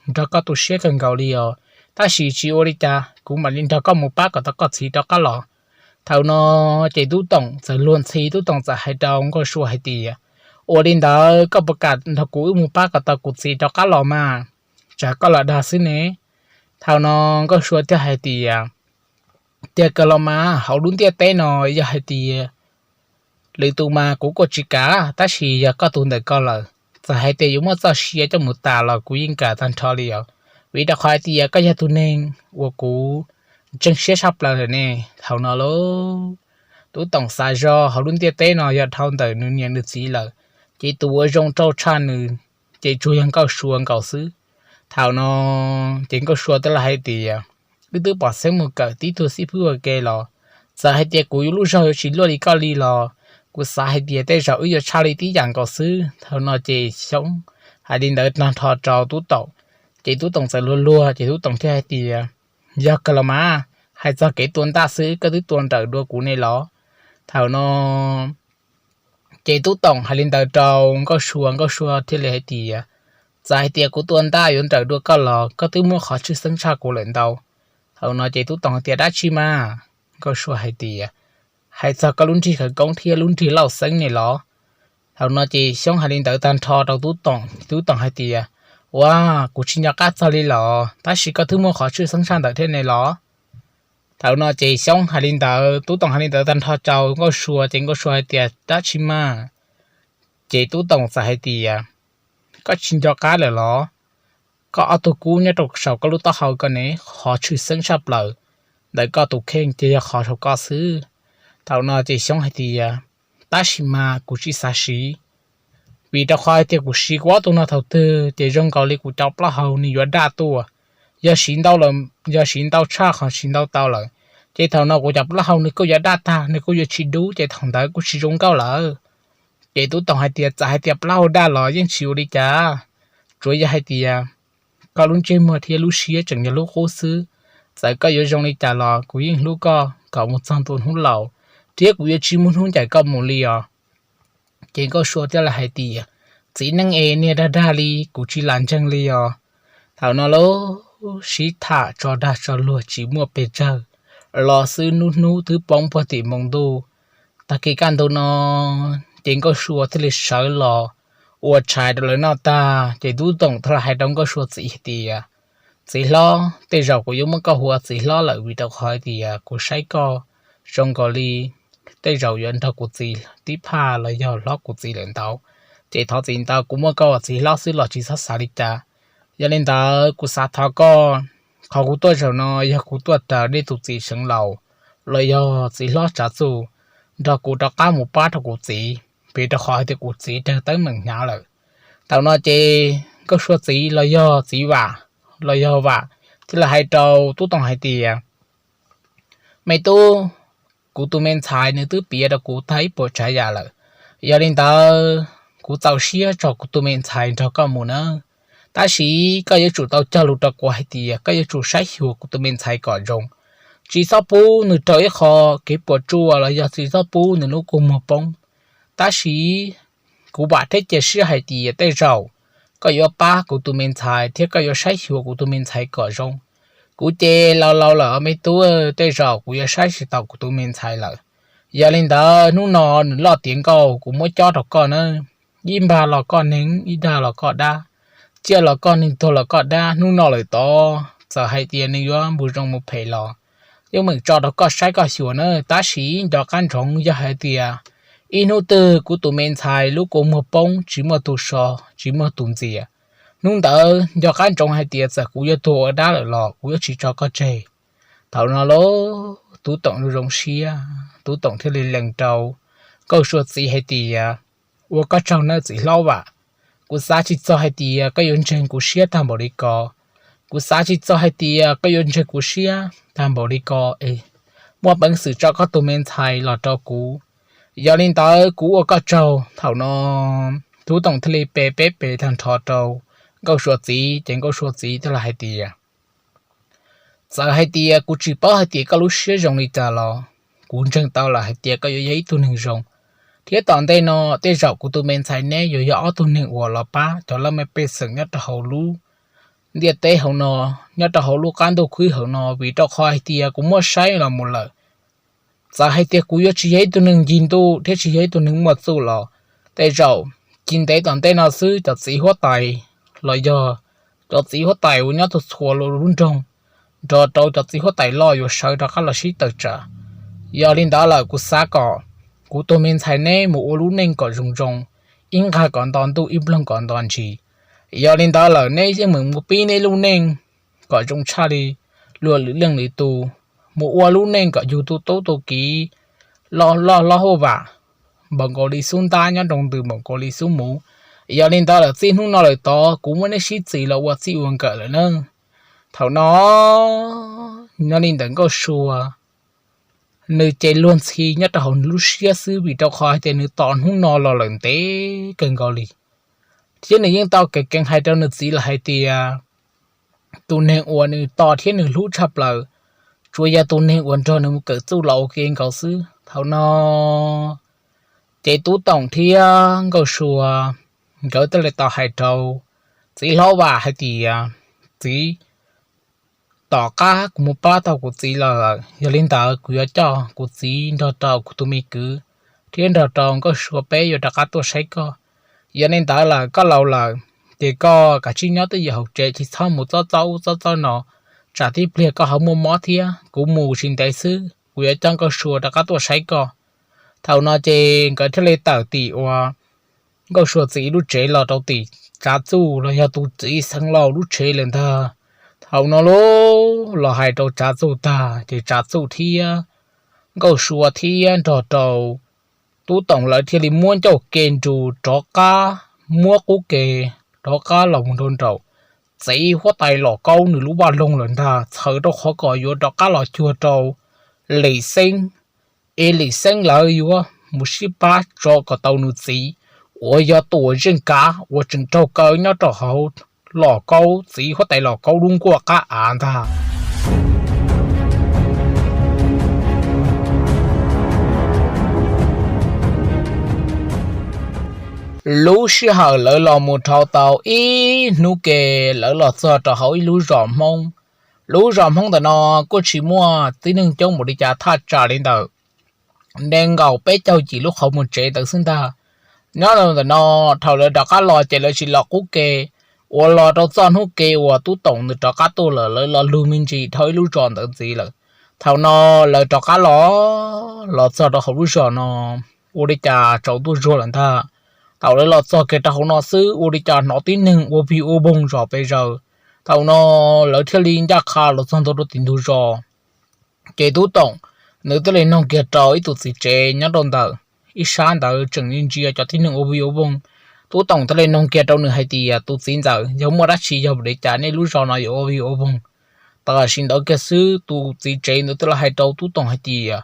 Nrog koj tu siab kawg nkaus li os, tab sis tsis ua li cas, kuv mam li nrog koj mus pab kom tau koj txiv rov qab los. Thaum no ces Tub Toom txawm luag ntxhi, Tub Toom txawm hais rau Nkauj Sua hais tias, Ua li ntawd koj puas kam nrog kuv wb mus pab kom tau kuv txiv rov qab los mas? Tsam koj los dag xwb ne. Thaum no Nkauj Sua thiaj hais tias, Tiag kawg los mas, hauv lub ntiaj teb no yog hais tias lwm tus mas kuv kuj tsis kam, tab sis yog koj tus ntawm koj lawm, txawm hais tias yuav muaj txoj sia coj mus tas los kuv yeej kam tag nrho li os, vim rau qhov hais tias koj yog tus neeg uas kuv ntseeg siab tshaj plaws lawm ne. Thaum no lauj, Tub Toom xav zoj hauv lub ntiaj teb no yog dhau ntawm nws niam nws txiv lawm, ces tus uas zoo rau tshaj nws ces tsuas yog Nkauj Sua nkaus xwb. Thaum no ces Nkauj Sua thiaj li hais tias, Wb twb pom xeeb mus kawm tib tug xib fwb ua ke los, txawm hais tias kuv lub zog yuav tsis luaj li koj li los, kuv xav hais tias tej zaum wb yuav tshaj li tib yam nkaus xwb. Thaum no ces Xyoob hais li ntawd tag nrho rau Tub Toom, ces Tub Toom txawm luag luag, ces Tub Toom thiaj hais tias, Yog kawg los mas, hais txog kev tua ntaj xwb koj twb tua nrawm dua kuv ne los? Thaum no ces Tub Toom hais li ntawd rau Nkauj Sua, Nkauj Sua thiaj li hais tias, Txawm hais tias kuv tua ntaj yuav nrawm dua koj los koj twb muaj qhov tshwj xeeb tshaj kuv lawm ntau. Thaum no ces Tub Toom hais tias, Dab tsi mas? Nkauj Sua hais tias, hais txog koj lub nrig khawv koob thiab lub nrig lauj xeeb ne los? Thaum no ces Xyoob hais li ntawd tag nrho rau Tub Toom, Tub Toom hais tias, Ua, kuv tsis nco qab txog li los, tab sis koj twb muaj qhov tshwj xeeb tshaj ntawd thiab ne los? Thaum no ces Xyoob hais li ntawd, Tub Toom hais li ntawd tag nrho rau Nkauj Sua ces Nkauj Sua hais tias, Dab tsi mas? Ces Tub Toom txawm hais tias, Koj tsis nco qab lawm los? Koj ob tug kub nyob rau saum koj lub taub hau ko ne, qhov tshwj xeeb tshaj plaws ntawm koj tus kheej ces yog qhov saum koj xwb. Thaum no ces Xyoob hais tias, Tab sis mas kuv tsis xav siv, vim rau qhov hais tias kuv siv kuv ob tug no thaum twg ces zoo nkaus li kuv cov plaub hau nws yuav daj tuaj. Yog siv ntau lawm, yog siv ntau tshaj qhov siv ntau tau lawm, ces thaum no kuv cov plaub hau nws kuj yuav daj tag, nws kuj yuav tsis dub, ces thaum ntawd kuj tsis zoo nkauj lawm. Ces Tub Toom hais tias, Txawm hais tias plaub hau daj los yeej tsis ua li cas, tsuav yog hais tias koj lub ntsej muag thiab lub siab tseem yog lub qub xwb. Txawm koj yuav zoo li cas los kuv yeej hlub koj kom mus txog ntua hnub laus, thiab kuv yuav tsis muaj hnub ncaim koj mus li os. Ces Nkauj Sua thiaj li hais tias, Txiv neej es niag dag dag li, kuv tsis lam ntseeg li os. Thaum no lawv sib tham tso dag tso luag tsis muaj pes tsawg los xwb, hnub hnub twb poob puag tim npoo ntuj. Tag kis kaj ntug no ces Nkauj Sua thiaj li sawv los ua tshais rau lawv noj tag, ces Tub Toom thiaj li hais rau Nkauj Sua txiv hais tias, Txiv hlob, tej zaum kuv yuav muab koj hu ua txiv hlob lawm, vim rau qhov tias kuv saib koj zoo nkaus li tej zaum yuav nrog kuv txiv tib phaj los yog hlob kuv txiv lawm ntau. Ces thov txim ntau, kuv muab koj ua txiv hlob xwb los tsis txhob xav li cas. Yog li ntawd kuv xav thov koj, qhov kuv tuaj zaum no yog kuv tuaj raws nej tus txiv Seev Laus los yog txiv hlob Tsav Txuj nrog kuv rov qab mus pab rau kuv txiv, vim rau qhov hais tias kuv txiv raug teeb meem hnyav lawm. Thaum no ces Nkauj Sua txiv los yog txiv Vam, los yog Vam thiaj li hais rau Tub Toom hais tias, Me tub, kuv tus me ntxhais nws twb piav rau kuv tag ib puas tsav yam lawm. Yog li ntawd kuv txaus siab tso kuv tus me ntxhais nrog koj mus nawb. Tab sis koj yuav tsum tau cog lus rau kuv hais tias koj yuav tsum saib xyuas kuv tus me ntxhais kom zoo, tsis txhob pub nws raug ib qho kev puas tsuaj los yog tsis txhob pub nws lub kua muag poob. Tab sis kuv vam thiab cia siab hais tias tej zaum koj yuav pab kuv tus me ntxhais thiab koj yuav saib xyuas kuv tus me ntxhais kom zoo. Kuv ces laus laus lawm me tub, tej zaum kuv yuav saib tsis taus kuv tus me ntxhais lawm. Yog li ntawd hnub no nws loj tiav nkauj kuv muab cob rau koj nawb. Ib npag los koj neeg, ib dag los koj dab, ciaj los koj neeg, tuag los koj dab. Hnub no lawm tod txawm hais tias nws yuav mus zoo mus phem los yeej meem tso rau koj saib koj xyuas na. Tab sis nco qab ntsoov, yog hais tias ib hnub twg kuv tus me ntxhais lub kua muag poob tsis muaj tus so, tsis muaj tus ntxias, hnub ntawd nco qab ntsoov hais tias txawm kuv yuav tuag ua dab lawm los kuv yuav tsis tso koj tseg. Thaum no los Tub Toom zoo siab, Tub Toom thiaj li lees rau Nkauj Sua txiv hais tias, Ua koj tsaug nawb txiv hlob Vam. Kuv xav tsis txog hais tias koj yuav ntseeg kuv siab tag npaum li ko. Kuv xav tsis txog hais tias koj yuav ntseeg kuv siab tag npaum li ko es muaj peev xwm tso koj tus me ntxhais los rau kuv. Yog li ntawd kuv ua koj tsaug. Thaum no Tub Toom thiaj li pe peb pe tag nrho rau Nkauj Sua txiv, ces Nkauj Sua txiv thiaj li hais tias, Txawm hais tias kuv tsis paub hais tias koj lub siab zoo li cas los kuv ntseeg tau lawm hais tias koj yuav yog ib tug neeg zoo, thiab tom ntej no tej zaum kuv tus me ntxhais neb yuav yog ob tug neeg uas los pab cov laj mej pej xeem nyob rau hauv lub ntiaj teb hauv no, nyob rau hauv lub qab ntuj khwb hauv no, vim rau qhov hais tias kuv muab saib los mus lawm, txawm hais tias kuv yuav tsis yog ib tug neeg ncig ntuj thiab tsis yog ib tug neeg muaj txuj los tej zaum tsis ntev tom ntej no xwb cov txiv huab tais los yog cov txiv huab tais uas nyob txhua txhua lub nroog nrog rau cov txiv huab tais loj yuav sawv rov qab los sib tawm tsam. Yog li ntawd lawm kuv xav kom kuv tus me ntxhais neb mus ua lub neej kom zoo zoo, ib nqag kom nto ntuj ib nploog kom nto ntsis. Yog li ntawd lawm neb yeej meem mus pib neb lub neej kom zoo tshaj li luag lwm leej lwm tus, mus ua lub neej kom yug tu tub tu kiv loj loj hauj vam npaum nkaus li xub ntab nyob nroo ntws npaum nkaus li xub muv. Yog li ntawd lawm txij hnub no lawm tod kuv muab neb sib txis los ua txij ua nkawm lawm na. Thaum no nyob li ntawm Nkauj Sua, nws ces luag ntxhi nyob rau hauv nws lub siab xwb vim rau qhov hais tias nws tos hnub no los lawm ntev kawg nkaus li, thiab nws yeej tau kev keev hais rau nws txiv lawm hais tias tus neeg uas nws tos thiab nws hlub tshaj plaws tsuas yog tus neeg uas nrog nws mus kawm txuj los ua ke nkaus xwb. Thaum no ces Tub Toom thiab Nkauj Sua nkawd thiaj li tau hais rau txiv hlob Vam hais tias, Txiv, tom qab kuv mus pab tau kuv txiv lawm, yog li ntawd kuv yuav coj kuv txiv nrog rau kuv tus me kwv thiab nrog rau Nkauj Sua peb yuav rov qab tuaj saib koj. Yog li ntawd lawm koj laus lawm, ces koj kav tsij nyob twj ywm hauv tsev, tsis txhob mus txob txob ub txob txob no, tsam tib pliag koj ho muaj mob thiab. Kuv mus tsis ntev xwb kuv yuav coj Nkauj Sua rov qab tuaj saib koj. Thaum no ces nkawd thiaj li tawm tim uas Nkauj Sua txiv lub tsev los rau tim Tsav Txuj los yog tus txiv xeev laus lub tsev lawm ntag. Thaum no los hais rau Tsav Txuj tag ces Tsav Txuj thiab Nkauj Sua thiab nrog rau Tub Toom lawv thiaj li muab ncauj ke nrus rov qab, muab qub ke rov qab los mus nraum txiv huab tais Los Kaub nws lub vaj loog lawm ntag, txhawm rau qhov kom yuav rov qab los cuag rau Lim Xeeb, es Lim Xeeb lawv yuav mus sib pab tso kom tau nws txiv uas yog Tuam Zeej Kav uas tseem raug kaw nyob rau hauv Los Kaub, txiv huab tais Los Kaub lub nkuaj qab av ntag. Lub sij hawm lawv los mus dhau tau ib hnub ke, lawv los txog rau hauv ib lub zos Hmoob. Lub zos Hmoob ntawm no kuj tsis muaj tib neeg coob npaum li cas, thaj tsam li ntawm nees nkaum peb caug yim lub qhov muag tsev ntawd xwb ntag. Nyob rau ntawm no, thaum lawv rov qab los ces lawv tsis los qub ke, uas los rau txoj hnub ke uas Tub Toom nws rov qab tuaj lawm, lawv los lug me ntsis dhau ib lub zos ntawd ntxiv lawm. Thaum no lawv rov qab los, los txog rau hauv lub zos no, ua li cas tsaus ntuj zuag lawm ntag. Thaum lawv los txog kiag rau hauv no xwb ua li cas hnov tib neeg ua vig ua voog zom pes zaws. Thaum no lawv thiaj li ncaj qha los txog ntua rau tim ntug zos. Ces Tub Toom nws thiaj li noog kiag rau ib tus txiv tsev nyob rau ntawm ib sab ntawd tseem ntsia cov tib neeg ua vig ua voog. Tub Toom thiaj li noog kiag rau nws hais tias, tus txiv ntxawm, yog muaj dab tsi, yog vim li cas nej lub zos no yuav ua vig ua voog? Tam sim ntawd kiag xwb tus txiv tsev ntawd thiaj li hais rau Tub Toom hais tias,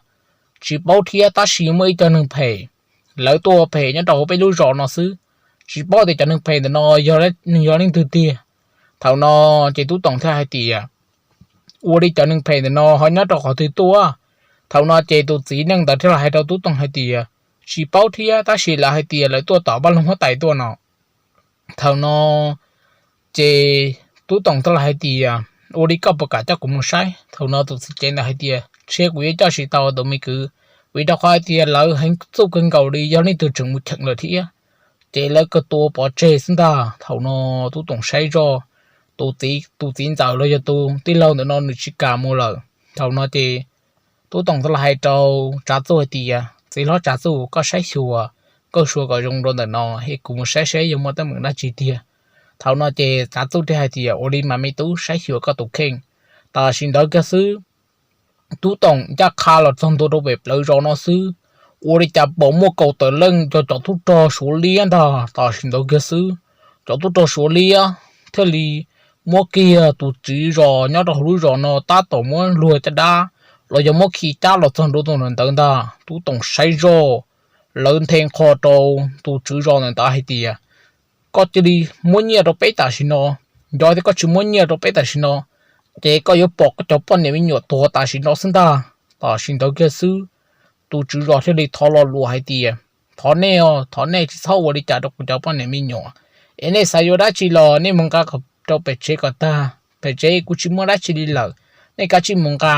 tsis paub thiab, tab sis muaj ib co neeg phem, lawv tuaj phem nyob rau hauv peb lub zos no xwb. Tsis paub tias cov neeg phem ntawm no yog, nws yog leej twg tiag. Thaum no ces Tub Toom thiaj hais tias, ua li cov neeg phem ntawm no ho nyob rau qhov twg tuaj? Thaum no ces tus txiv neej ntawd thiaj li hais rau Tub Toom hais tias, tsis paub thiab, tab sis lawv hais tias lawv tuaj tom vaj loog huab tais tuaj no. Thaum no ces Tub Toom thiaj li hais tias, ua li koj puas kam coj kuv mus saib? Thaum no tus txiv tsev ntawd hais tias, ntshe kuv yuav coj tsis tau tus me kwv, vim rau qhov hais tias lawv heev txuj kawg nkaus li, yog leej twg tseem mus cheem lawm thiab, ces lawv kawg tua pov tseg xwb ntag. Thaum no Tub Toom saib zoj, tus txiv, tus txiv ntxawm los yog tus tij laug ntawm no nws tsis kam mus lawm. Thaum no ces Tub Toom thiaj li hais rau Tsav Txuj hais tias, txiv hlob Tsav Txuj, koj saib xyuas Nkauj Sua kom zoo rau ntawm no es kuv mus saib seb yog muaj teeb meem dab tsi tiag. Thaum no ces Tsav Txuj thiaj hais tias, ua li mas me tub, saib xyuas koj tus kheej. Tam sim ntawd kiag xwb, Tub Toom ncaj qha los txog ntua rau pem plawv zos no xwb, ua li cas pom muaj kaum tawm leej cov, cov tub rog Suav liab ntag. Tam sim ntawd kiag xwb, cov tub rog Suav liab thiaj li muab kiag tus tswv zos nyob rau hauv lub zos no tab tom muab luag caj dab los yog muab khi cab los txog ntua rau ntawd ntag. Tub Toom saib zoj, lawv nthe nqho rau tus tswv zos ntawd hais tias, koj cia li muab nyiaj rau peb tam sim no. Yog tias koj tsis muab nyiaj rau peb tam sim no, ces koj yuav pom koj cov poj niam me nyuam tuag tam sim no xwb ntag. Tam sim ntawd kiag xwb, tus tswv zos thiaj li thov lo lus hais tias, thov nej os, thov nej tsis txhob ua li cas rau kuv cov poj niam me nyuam. Es nej xav yuav dab tsi los nej mus nqa rau pem tsev kom tag, pem tsev kuv tsis muaj dab tsi li lawm. Nej kav tsij mus nqa.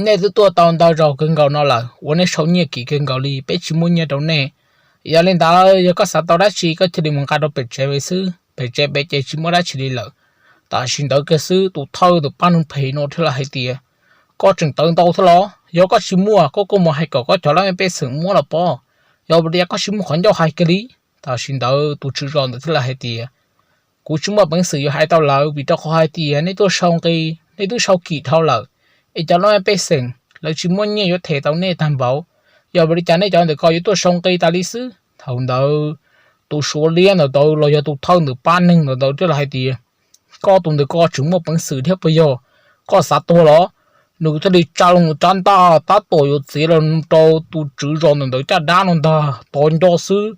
Nej twb tuaj tau ntau zaus kawg nkaus no lawm, uas nej sau nyiaj kim kawg nkaus li, peb tsis muaj nyiaj rau nej. Yog li ntawd yog koj xav tau dab tsi koj cia li mus nqa rau pem tsev xwb, pem tsev pem ces tsis muaj dab tsi li lawm. Tam sim ntawd kiag xwb tus thawj tus pab neeg phem no thiaj li hais tias, koj tseem tawv ntau thiab los? Yog koj tsis muaj koj kuj mus hais kom koj cov laj mej pej xeem muab los pob. Yog li koj tsis muaj qhov ncauj hais kiag li. Tam sim ntawd tus tswv zos ntawd thiaj li hais tias, kuv tsis muaj peev xwm yuav hais tau lawv vim rau qhov hais tias nej tuaj sau nqi, nej twb sau kim dhau lawm, es cov laj mej pej xeem lawv tsis muaj nyiaj yuav them tau nej tag npaum. Yog vim li cas nej cov ntawm ko yuav tuaj sau nqi tas li xwb? Thaum ntawd tus Suav liab ntawm ntawd los yog tus thawj ntawm pab neeg ntawm ntawd thiaj li hais tias, koj tus ntawm ko tseem muaj peev xwm thiab puas yog? Koj xav tuag los? Nws thiaj li tsa loo rab ntaj tab tom yuav txiav los rau tus tswv zos ntawm ntawd caj dab no ntag, tos nco xwb,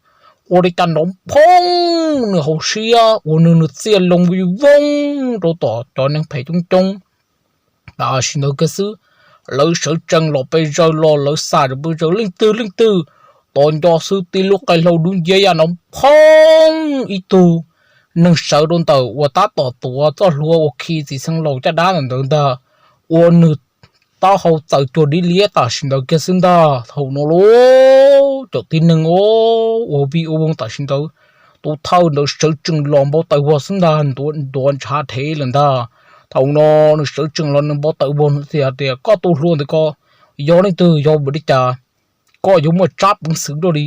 ua li cas nrov phoob nws hauv siab uas nws, nws txiaj loo vij voog rau tom cov neeg phem coob coob. Tam sim ntawd kiag xwb, lawv sawv tsees los pes zaws los lawv xam pes zaws leej twg leej twg, tos nco xwb tib lub qe hlau dub nciab ya nrov phoob ib tug neeg sawv rau ntawm uas tab tom tuav txoj hlua uas khi txiv xeev laus caj dab ntawd ntag, ua nws taub hau txawm cuag dib liab tam sim ntawd kiag xwb ntag. Thaum no lauj, cov tib neeg ua vij ua voog tam sim ntawd, tus thawj ntawd sawv tsees los npau taws vog xwb ntag, ntuav ntshav thev lawm ntag. Thaum no nws sawv tsees los nws npau taws vog nws thiaj hais tias, koj tus hluas ntawm ko yog leej twg, yog vim li cas koj yuav muaj tsab peev xwm dua li?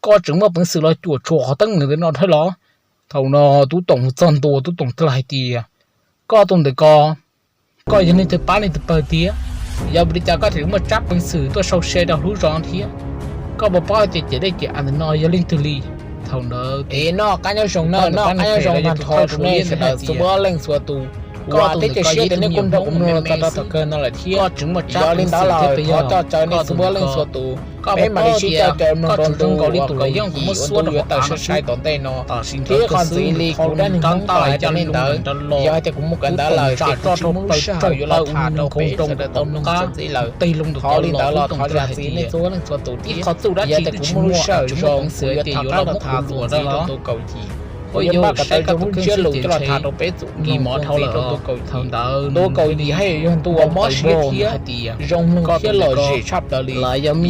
Koj tseem muaj peev xwm los cuam tshuam qhov teeb meem ntawm no thiab los? Thaum no Tub Toom txog ntua, Tub Toom thiaj hais tias, koj tus ntawm ko, koj yog leej twg pab leej twg pawg tiag? Yog vim li cas koj thiaj muaj tsab peev xwm tuaj sau se rau lub zos no thiab? Koj puas paub hais tias ces dej ces av ntawm no yog leej twg li? Thaum ntawd es noj qab nyob zoo, noj qab nyob zoo tag nrho rau nej sawv daws txhua leej txhua tus. Kuv ua teb cia siab tias nej kuj nrog kuv mloog los txog thaum kawg no lawm thiab. Yog li ntawd los thov coj caw nej txhua leej txhua tus, peb mam li sib coj caw mloog rau ntu uas kaum yim uas ntu yuav tawm sai sai tom ntej no. Thiab qhov ntxiv li kuv dab neeg Hmoob tau hais rau nej ntawd, yog hais tias kuv mus kawm ntawv lawm ces kuv tsis muaj lub sij hawm yuav los tham rau peb sawv daws tau mloog txog ntxiv lawm. Hos li ntawd los thov zam txim nej txhua leej txhua tus thiab. Yog tias kuv muaj lub sij hawm zoo kuv yuav tham qab los tham txuas ntxiv rau ntu kaum yim, kuv yuav npaj kom tau zoo lub ntsiab lus coj los tham rau peb txhua leej txhua tus rau ntu kaum yim. Ntu kaum yim haj yam yog ntu uas mob siab thiab zoo mloog thiab lom zem tshaj plaws li.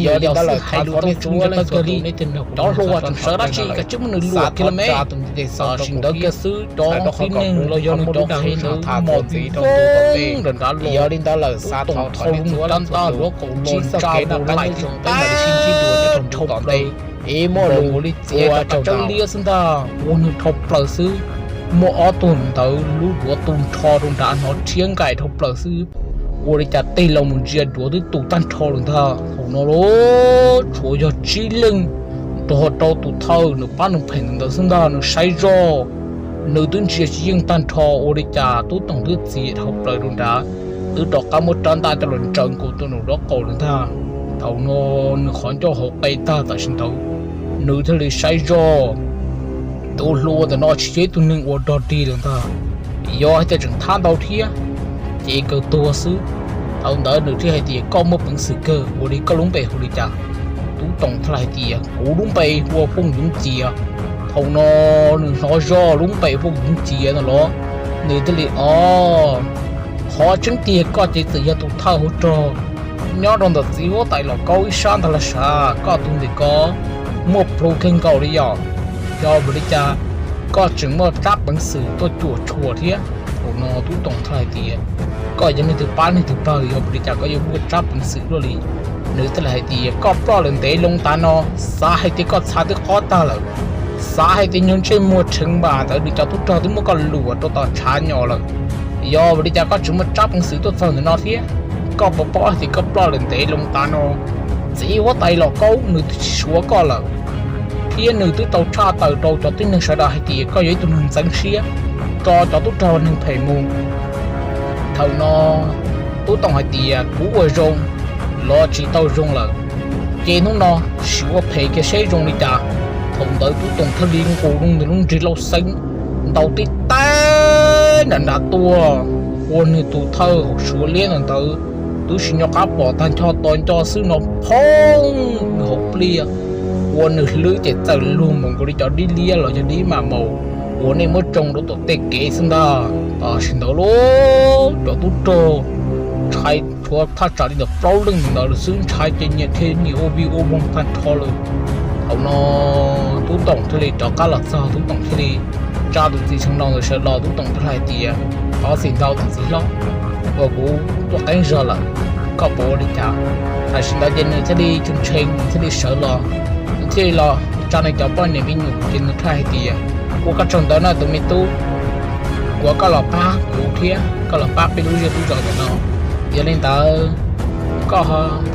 Yog li ntawd lawm thov txhua leej txhua tus, nej tig nrog kuv mloog txog thaum kawg no lawm, xav thov tsa tus ntiv tes xaus rau kuv thiab, xav rau qhov kom kuv los yog nws cov qhev ntawd tham txuas ntxiv rau ntu tom ntej. Yog li ntawd lawm xav thov txhua leej txhua tus, tsis txoj kev noj qab nyob zoo, peb mam li sib ntsib dua nyob rau ntu tom ntej. Es muaj lus ua tsaug liab xwb ntag, ua nws dhau plaws xwb. Muaj ob tug ntawd lub duav tu nrho rau nrad, hnov rhiab nkaim dhau plaws xwb. Ua li cas tig los mus ntsia duav twb tu tag nrho lawm ntag. Thaum no lauj, tshuav yog tsib leej nrog rau tus thawj nws pab nws phem ntawd xwb ntag. Nws saib zoj, nws twb ntsia tsis yeej tag nrho, ua li cas Tub Toom twb txiav dhau plaws rau nrad, twb rov qab muab rab ntaj coj los ntsaws nkaus tus nus dab qaus lawm ntag. Thaum no nws qhov ncauj hauv qe tag tam sim ntawd, nws thiaj li saib zoj, tus hluas ntawm no tsis yog ib tug neeg uas dog dig lawm ntag. Yog hais tias tseem thab ntau thiab ces kawg tuag xwb. Thaum ntawd nws thiaj hais tias, koj muaj peev xwm kawg, ua li koj lub npe hu li cas? Tub Toom thiaj hais tias, kuv lub npe hu ua Fooj Yoov Cias. Thaum no nws hnov zoj lub npe Fooj Yoov Cias no los, nws thiaj li, o, qhov tseeb tiag koj ces txawm yog tus thawj hauv rog nyob rau ntawm txiv huab tais Los Kaub ib sab ntag los sav. Koj tus ntawm ko muaj plhu kawg nkaus li yom. Yog vim li cas koj tseem muaj tsab peev xwm tuaj cuam tshuam thiab? Thaum no Tub Toom thiaj hais tias, koj yog leej twg pab leej twg pawg, yog vim li cas koj yuav muaj tsab peev xwm luaj li? Nws thiaj li hais tias, koj ploj lawm ntev loo tav no, xav hais tias koj txha twb qob tag lawm, xav hais tias nyuag ntsej muag rheev npas ntawd nws cov tub rog twb muab koj luam rau tom tshav nyos lawm. Yog vim li cas koj tseem muaj tsab peev xwm tuaj txog ntawm no thiab? Koj puas paub hais tias koj ploj lawm ntev loo tav no, txiv huab tais Los Kaub nws twb tsis suav koj lawm, thiab nws twb tau tshaj tawm rau cov tib neeg sawv daws hais tias koj yog ib tug neeg ntxeev siab, tso cov tub rog neeg phem mus. Thaum no Tub Toom hais tias, kuv ua zoo los tsis tau zoo lawm, ces hnub no sim ua phem kiag seb zoo li cas. Thaum ntawd Tub Toom thiaj li nqus loo nws lub nrig lauj xeeb ntaus tib teg nram nrad tuaj, ua nws tus thawj hauv Suav liab ntawd twb tsis nco qab pom tag ncho tos nco xwb no, phoob nws hauv pliaj, ua nws hlwb ces txawm lug npaum nkaus li cov dib liab los yog dib maj maus uas nej muab tsoo rau tom tej kev xwb ntag. Tam sim ntawd lauj, cov tub rog ntshai, tshuav thaj tsam li ntawm plaub leej ntawd lawm xwb, ntshai ces nyias dhia nyias ua vij ua voog tag nrho lawm. Thaum no Tub Toom thiaj li rov qab los txog, Tub Toom thiaj li tsa tus txiv xeev laus ntawd sawv los, Tub Toom thiaj hais tias, thov txim ntau tus txiv hlob, uas kuv tuaj qeeb zog lawm, koj puas ua li cas? Tam sim ntawd ces nws thiaj li tshee tshee, nws thiaj li sawv los, nws thiaj li los tsa nws cov poj niam me nyuam ces nws thiaj hais tias, ua koj tsaug ntau na tus me tub, uas koj los pab kuv thiab koj los pab peb lub zej lub zos ntawm no. Yog li ntawd, koj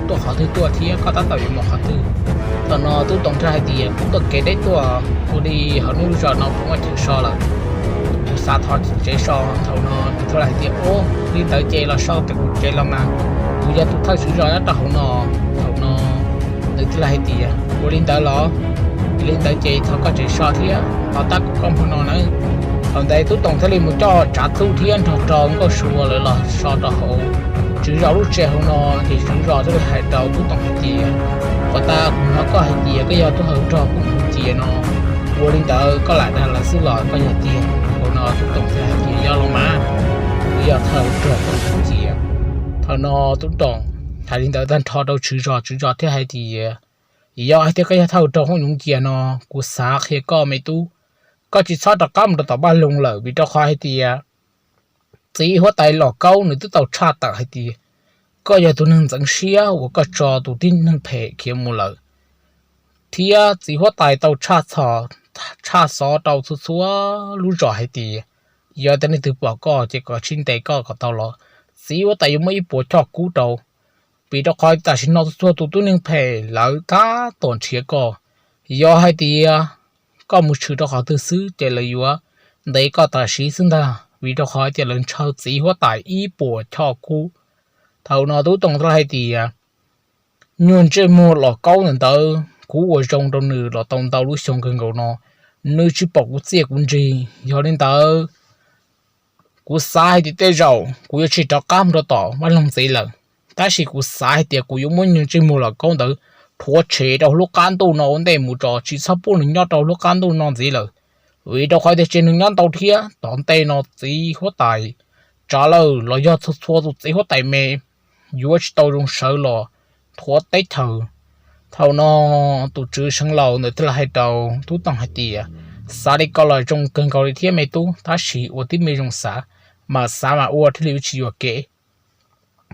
tuaj qhov twg tuaj thiab koj tab tom yuav mus qhov twg? Thaum no Tub Toom thiaj hais tias, kuv tuaj kev deb tuaj, ua li hauv nej lub zos no puas muaj chaw so lawm? Kuv xav thov tsev so. Thaum no nws thiaj li hais tias, ua li ntawd ces los so ntawm kuv tsev los mas, kuv yog tus thawj tswv zos nyob rau hauv no. Thaum no nws thiaj li hais tias, ua li ntawd los? Yog li ntawd ces thov koj tsev so thiab thov tab kuv koj hmo no nawb. Thaum ntawd Tub Toom thiaj li mus coj Tsav Txuj thiab nrog rau Nkauj Sua lawv los so rau hauv tswv zos lub tsev hauv no. Ces tswv zos thiaj li hais rau Tub Toom hais tias, puas tas kuv hnov koj hais tias koj yog tub hauv rog Fooj Yoov Cias no, Ua li ntawd koj lam dag lawv xwb los koj yog tiag? Thaum no Tub Toom thiaj hais tias, Yog los mas, kuv yog thawj ua rog Hoob Nyoov Cia. Thaum no Tub Toom hais li ntawd tag nrho rau tswv zos, tswv zos thiaj hais tias, Yog hais tias koj yog thawj ua rog Hoob Nyoov Cia no, kuv xav qhia koj me tub, koj tsis txhob rov qab mus rau tom Vaj Loog lawm, vim rau qhov hais tias txiv huab tais Los Kaub nws twb tau tshaj tawm hais tias koj yog tus neeg ntxeev siab uas koj tso tus tib neeg phem khiav mus lawm, thiab txiv huab tais tau tshaj txhos, tshaj xov rau txhua txhua lub zos hais tias yog tias leej twg pom koj ces kom tsis ntes koj kom tau los, txiv huab tais yuav muab ib puas choj kub rau. Vim rau qhov tam sim no txhua txhua tus tub neeg phem lawv tab tom nrhiav koj. Yog hais tias koj mus tshwm rau qhov twg xwb ces lawv yuav ntes koj tam sim xwb ntag, vim rau qhov tias lawv ntshaw txiv huab tais ib puas choj kub. Thaum no Tub Toom thiaj hais tias, Nyuag ntsej muag Los Kaub ntawm ntawd kuv ua zoo rau nws los tau ntau lub xyoo kawg nkaus no, nws tsis pom kuv txiaj kuv ntsig. Yog li ntawd, kuv xav hais tias tej zaum kuv yuav tsis rov qab mus rau tom Vaj Loog ntxiv lawm, tab sis kuv xav hais tias kuv yuav muab nyuag ntsej muag Los Kaub ntawd rhuav tshem rau lub qab ntuj no ua ntej mus tso, tsis txhob pub nws nyob rau lub qab ntuj no ntxiv lawm. Vim rau qhov tias tseem nws nyob ntau thiab, tom ntej no txiv huab tais tsav lawm los yog txhua txhua tus txiv huab tais me yuav tsis tau zoo sawv los thuav teb chaws. Thaum no tus tswv Seev Laus ntawd thiaj li hais rau Tub Toom hais tias, Xav li ko los zoo kawg nkaus li thiab me tub, tab sis ua tib me zoo xav, mas xav mas ua thiaj li yuav tsis yuam kev.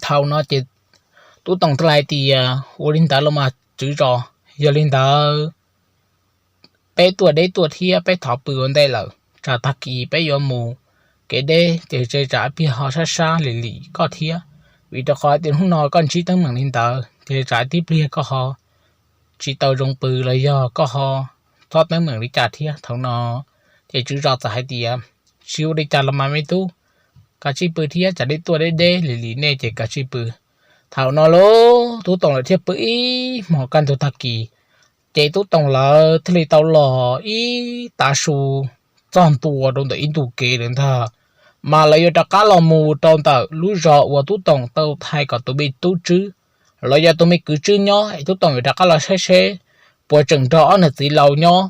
Thaum no ces Tub Toom thiaj li hais tias, Ua li ntawd los mas tswv zos, yog li ntawd peb tuaj deb tuaj thiab, peb thov pw ua ntej lawm, tsam tag kis peb yuav mus kev deb ces tsam ib pliag ho sab sab lim lim koj thiab, vim rau qhov tias hnub no koj ntsib teeb meem li ntawd ces tsam tib pliag koj ho tsis tau zoo pw los yog koj ho txhob teeb meem li cas thiab. Thaum no ces tswv zos txawm hais tias, Tsis ua li cas los mas me tub, kav tsij pw thiab, tsam deb tuaj deb deb lim lim nej ces kav tsij pw. Thaum no lauj Tub Toom lawv thiaj pw ib hmos kaj ntug tag kis, ces Tub Toom lawv thiaj li tau los ib tav su txog ntua rau ntawm ib ntu kev lawm ntag, mas lawv yuav rov qab los mus rau ntawm lub zos uas Tub Toom tau thaij kom tus me tub tswb los yog tus me kwv tswb nyob, es Tub Toom yuav rov qab los saib seb puas tseem nrog ob niag txiv laus nyob,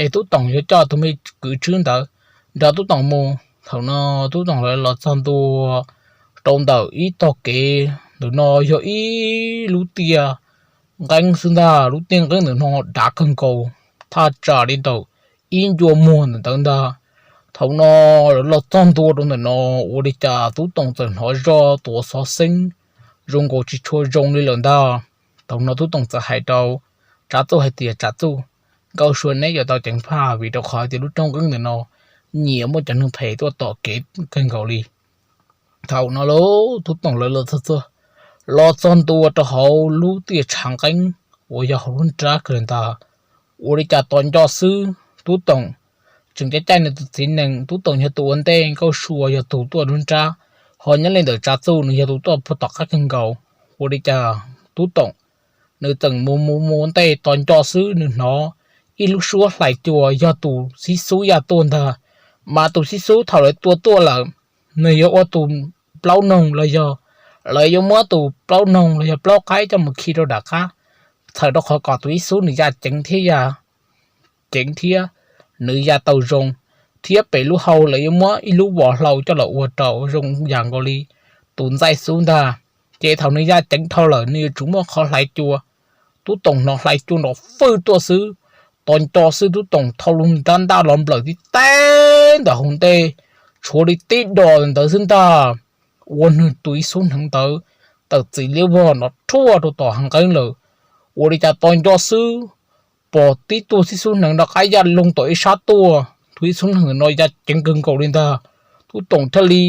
es Tub Toom yuav coj tus me kwv tswb ntawd nrog Tub Toom mus. Thaum no Tub Toom lawv los txog ntua rau ntawm ib tog kev, ntawm no yog ib lub tiaj nqeeb xwb ntag, lub tiaj nqeeb ntawm no dav kawg nkaus, thaj tsam li ntawm ib ncua muag ntawm ntawd ntag. Thaum no lawv los txog ntua rau ntawm no, ua li cas Tub Toom txawm hnov zoj tuav xov xeeb zoo nkaus tsis tshua zoo li lawm ntag. Thaum no Tub Toom txawm hais rau Tsav Txuj hais tias, Tsav Txuj, Nkauj Sua neb yuav tau ceev faj, vim rau qhov tias lub roob nqeeb ntawm no nyiam muaj cov neeg phem tuaj tom kev kawg nkaus li. Thaum no lauj Tub Toom lawv los txog, los txog ntua rau hauv lub tiaj tshav nqeeb uas yog hauv lub nrab kawg ntag. Ua li cas tos nco xwb, Tub Toom tseem caij caij nws tus txiv nees, Tub Toom yog tus ua ntej, Nkauj Sua yog tus tuaj lub nrab, ho nyob li ntawm Tsav Txuj nws yog tus tuaj puag tom qab kawg nkaus. Ua li cas Tub Toom nws txawm mus mus mus ua ntej, tos nco xwb nws hnov ib lub suab hlais cua yog tus xib xub yaj tuaj ntag. Mas tus xib xub thaum lawv tua tuaj lawm, nws yuav ua tus plaub noog los yog lawv yuav muab tus plaub noog los yog plaub qaib coj mus khi rau nram qab, txhawm rau qhov kom tus xib xub nws ya ceev thiab ya ceev thiab nws ya tau zoo, thiab pem lub hau lawv yuav muab ib lub vos hlau coj los ua rau zoo yam nkaus li tus ntxaij xub ntag. Ces thaum nws ya ceev dhau lawm nws yuav tsum muaj qhov hlais cua. Tub Toom hnov hlais cua nrov fwj tuaj xwb, tos nco xwb Tub Toom thau lub nrab ntaj los nplawm tib teb ntawm hauv ntej, tshuav li tib dos ntawd xwb ntag. Ua nws tus ib xub hneev ntawd tawm txim liab vog nrov rhuaj rau tom hav nqeeb lawm. Ua li cas tos nco xwb, pom tib tug xib xub hneev nrov qab ya loo tom ib sab tuaj, tus xib xub hneev no ya ceev kawg nkaus li ntag. Tub Toom thiaj li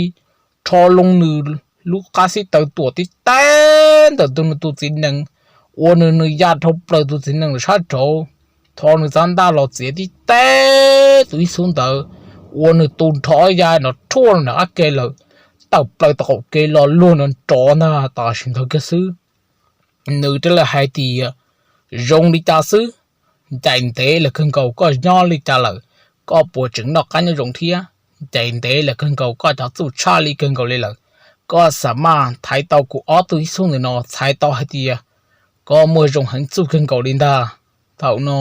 rho loo nws lub qab xib taws tuam tib teb ntawm tus nws tus txiv nees, ua nws nws ya dhau plaws tus txiv nees ntawm sab nraud, tho nws txav ntaj los txiav tib teb tus xib xub ntawd, ua nws tu nrho ya nrov rhuaj los nram qab ke lawm, tawm plaws tom qaum kev los luag nrov nrov ntag. Tam sim ntawd kiag xwb nws thiaj li hais tias, Zoo li cas xwb? Ncaim ntev lawm kawg nkaus koj nyob li cas lawm? Koj puas tseem noj qab nyob zoo thiab? Ncaim ntev lawm kawg nkaus koj cov txuj tshaj li kawg nkaus li lawm. Koj xa maj thaiv tau kuv ob tug ib xub ntawm no txhais tau hais tias koj muaj zoo heev txuj kawg nkaus li ntag. Thaum no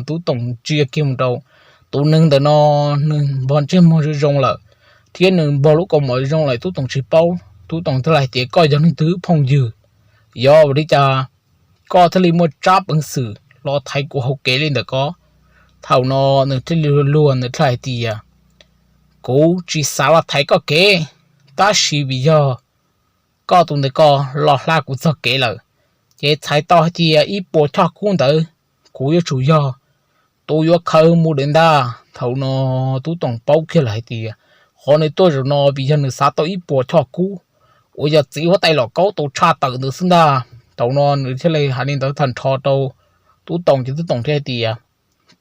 Tub Toom ntsia kiag mus rau tus neeg ntawm no nws npog ntsej muag zoo zoo lawm, thiab nws npog lub kaus mom zoo lawm Tub Toom tsis paub. Tub Toom thiaj li hais tias, Koj yog leej twg phooj ywg? Yog vim li cas koj thiaj li muaj tsab peev xwm los thaiv kuv hauv kev li ntawm ko? Thaum no nws thiaj li luag luag, nws thiaj hais tias, Kuv tsis xav los thaiv koj kev, tab sis vim yog koj tus ntawm ko los hla kuv txog kev lawm, ces txhais tau hais tias ib puas choj kub ntawd kuv yuav tsum yog tus yuav khaws mus lawm ntag. Thaum no Tub Toom paub kiag lawm hais tias qhov nws tuaj zaum no vim yog nws xav tau ib puas choj kub uas yog txiv huab tais Los Kaub tau tshaj tawm ntawd xwb ntag. Thaum no nws thiaj li hais li ntawd tag nrho rau Tub Toom, ces Tub Toom thiaj hais tias,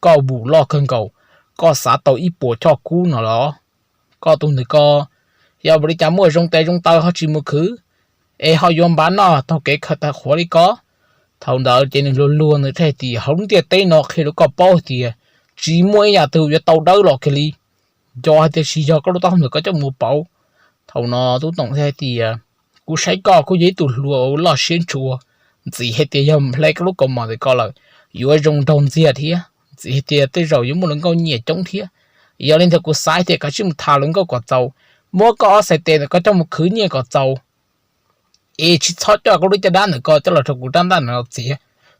Koj vus loj kawg nkaus, koj xav tau ib puas choj kub no los? Koj tus ntawm ko yog vim li cas muaj zoo tes zoo taw ho tsis mus khwv, es ho yuav npav noj taug kev khaws tawv qhuav li ko? Thaum ntawd ces nws luag luag, nws thiaj hais tias, Hauv lub ntiaj teb no qhia rau koj paub hais tias tsis muaj ib yam twg yuav tau dawb los kiag li. Yog hais tias tsis yog koj lub taub hau ntawm ko coj mus pauv. Thaum no Tub Toom thiaj hais tias, Kuv saib koj kuj yog ib tug hluas loj siab ntshua, ntxim hais tias yog hle koj lub kaus mom ntawm ko lawm yuav zoo nraug ntxiag thiab, ntxim hais tias tej zaum yuav muaj hluas nkauj nyiam coob thiab. Yog li ntawd kuv xav hais tias kav tsij mus tham hluas nkauj kom txaus, muab koj ob txhais tes ntawm ko coj mus khwv nyiaj kom txaus, es tsis txhob coj koj lub caj dab ntawm ko coj los rau kuv rab ntaj ntawm no txiav.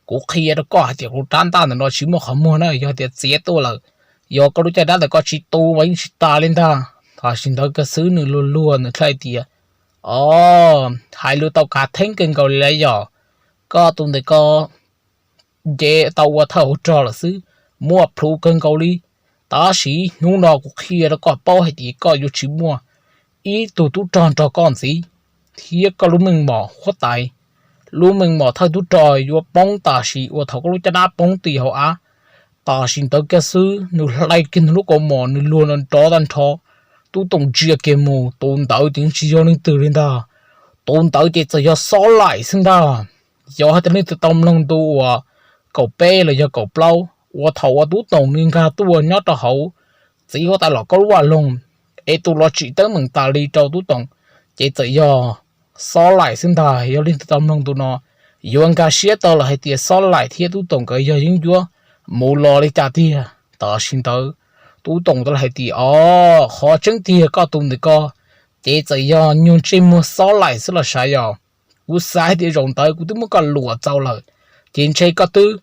Kuv qhia rau koj hais tias kuv rab ntaj ntawm no tsis muaj qhov muag na, yog tias txiav tuaj lawm, yog koj lub caj dab ntawm ko tsis tu mas yeej tsis tas li ntag. Tam sim ntawd kiag xwb nws luag luag, nws thiaj hais tias, Os, hais lus tau kav theeb kawg nkaus li lawm yog? Koj tus ntawm ko nce tau ua thawj hauv rog lawm xwb, muaj plhus kawg nkaus li. Tab sis hnub no kuv qhia rau koj paub hais tias koj yuav tsis muaj ib tug tub rog nrog koj ntxiv, thiab koj lub meej mom huab tais, lub meej mom thawj tub rog yuav poob tam sim uas thaum koj lub caj dab poob ti hauv av. Tam sim ntawd kiag xwb nws hlais kiag nws lub kaus mom, nws luag nrov tag nrho. Tub Toom ntsia kiag mus, tus ntawd ces tsis yog leej twg li ntag, tus ntawd ces txawm yog Xob Laim xwb ntag. Yog hais tias leej twg tau mloog ntu uas kaum peb los yog kaum plaub uas thaum uas Tub Toom nws nkag tuaj nyob rau hauv txiv huab tais Los Kaub lub vaj loog, es tus los tsim teeb meem tas li rau Tub Toom, ces txawm yog Xob Laim xwb ntag. Yog leej twg tau mloog ntu no yuav nkag siab tau lawm hais tias Xob Laim thiab Tub Toom nkawd yog yeeb ncuab mus los li cas tiag. Tam sim ntawd Tub Toom tau hais tias, Os, qhov tseeb tiag koj tus ntawm ko ces txawm yog nyuag ntsej muag Xob Laim xwb los sav yog? Kuv xav hais tias zaum ntawd kuv twb muab koj luam txaus lawm, ces ntshe koj twb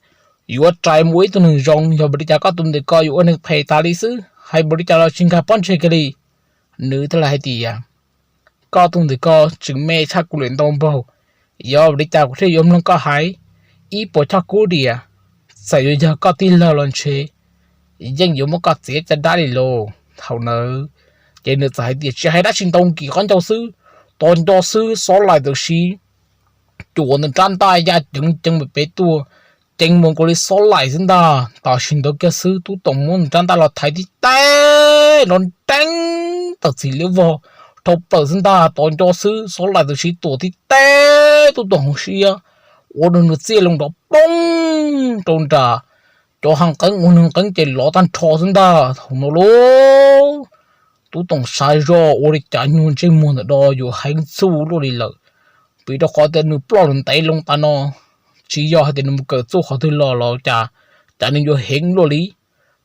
yuav rais mus ua ib tug neeg zoo. Yog vim li cas koj tus ntawm ko yuav ua neeg phem tas li xwb, hais npaum li cas los tsis nkag pob ntseg kiag li? Nws thiaj li hais tias, Koj tus ntawm ko tseem me tshaj kuv lawm ntau npaug. Yog vim li cas kuv thiaj yuav mloog koj hais? Ib puas choj kub diam, txawm yuav yog koj tij laug los ntshe yeej yuav muab koj txiav caj dab li lauj. Thaum ntawd ces nws txawm hais tias, Tsis hais dab tsi ntau, nkim qhov ncauj xwb, tos nco xwb. Xob Laim txawm siv cuam nws rab ntaj ya ceev ceev pem pem tuaj, ceev mus nkaus li Xob Laim xwb ntag. Tam sim ntawd kiag xwb Tub Toom muab nws rab ntaj los thaiv tib teg los nreeb tawm txim liab vog dhau plaws xwb ntag. Tos nco xwb Xob Laim txawm siv tuam tib teg Tub Toom hauv siab, ua rau nws txiaj loo nrov poob rau nram cov hav qeeb, ua nws qeeb ces lov tag nrho xwb ntag. Thaum no lauj, Tub Toom xav zoj ua li cas nyuag ntsej muag ntawm no yuav heev txuj luaj li lawm, vim rau qhov tias nws ploj lawm ntev loo tas no, tsis yog hais tias nws mus kawm txuj qhov twg los los cas, cas nws yuav heev luaj li.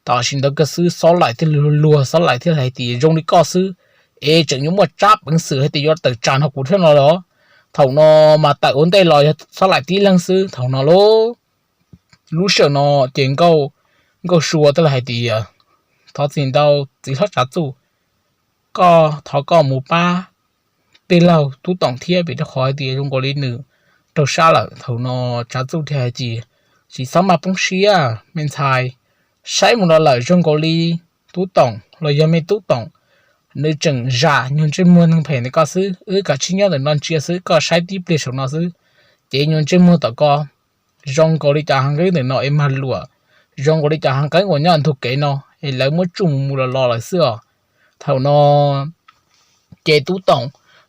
Tam sim ntawd kiag xwb Xob Laim thiaj li luag, Xob Laim thiaj li hais tias, Zoo li koj xwb es tseem yuav muaj tsab peev xwm hais tias yuav tawm tsam nrog kuv thiab no los? Thaum no mas tawm ua ntej los yog Xob Laim tib leeg xwb. Thaum no lauj, lub sij hawm no ces Nkauj, Nkauj Sua thiaj li hais tias, Thov txim ntau txiv hlob Tsav Txuj, koj thov koj mus pab tij laug Tub Toom thiab, vim rau qhov hais tias zoo nkaus li nws raug sab lawm. Thaum no Tsav Txuj thiaj hais tias, Tsis txhob maj poob siab me ntxhais, saib mus los lawm zoo nkaus li Tub Toom los yog me Tub Toom nws tseem zam nyuag ntsej muag neeg phem ntawm ko xwb, wb kav tsij nyob ntawm no ntsia xwb, koj saib tib pliag saum no xwb, ces nyuag ntsej muag tom ko zoo nkaus li cov hav nqeeb ntawm no es mag luam, zoo nkaus li cov hav nqeeb uas nyob ntug kev no es lawv muab tsuj mus mus los los lawm xwb os. Thaum no ces Tub Toom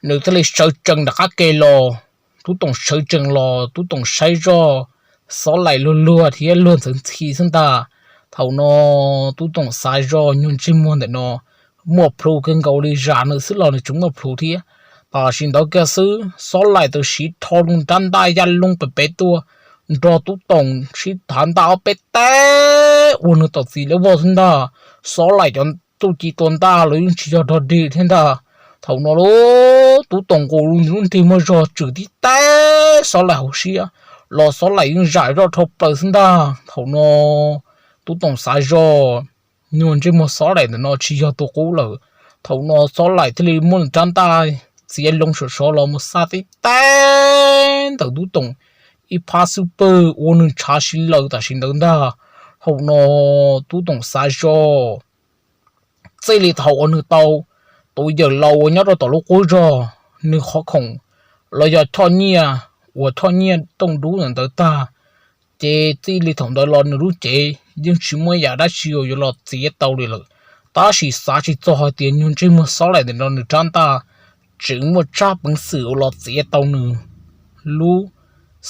nws thiaj li sawv tsees nram qab ke los. Tub Toom sawv tsees los, Tub Toom saib zoj Xob Laim luag luag thiab luag ntxeev ntxhi xwb ntag. Thaum no Tub Toom xav zoj nyuag ntsej muag ntawm no muaj plhus kawg nkaus li, zam nws xwb los nws tseem muaj plhus thiab. Tam sim ntawd kiag xwb Xob Laim txawm siv rho loo rab ntaj ya loo pem pem tuaj nrog Tub Toom sib thav ntaj ob peb teg ua nws tom txiv lawv voj xwb ntag. Xob Laim cov txuj ci tua ntaj los yeej tsis yog dog dig thiab ntag. Thaum no lauj, Tub Toom nqus lub nrig muaj zog tswm tib teb Xob Laim hauv siab los Xob Laim yeej zam zoj dhau plaws xwb ntag. Thaum no Tub Toom xav zog, nyuag ntsej muag Xob Laim ntawm no tsis yog tus qub lawm. Thaum no Xob Laim thiaj li muab nws rab ntaj txiav loo saum sov los mus xa tib teb ntawm Tub Toom ib phab xub pwg ua nws ntshav si lawm tam sim ntawd ntag. Thaum no Tub Toom xav zog, txij li thaum uas nws tau tus yawm laus uas nyob rau tom lub qub zog, nws qhov khoom los yog choj nyiaj uas choj nyiaj tooj dub ntawd tag, ces txij li thaum ntawd los nws lub cev yeej tsis muaj yam dab tsi uas yuav los txiav tau li lawm. Tab sis xav tsis txog hais tias nyuag ntsej muag Xob Laim ntawm no nws rab ntaj tseem muaj tsab peev xwm uas los txiav tau nws lub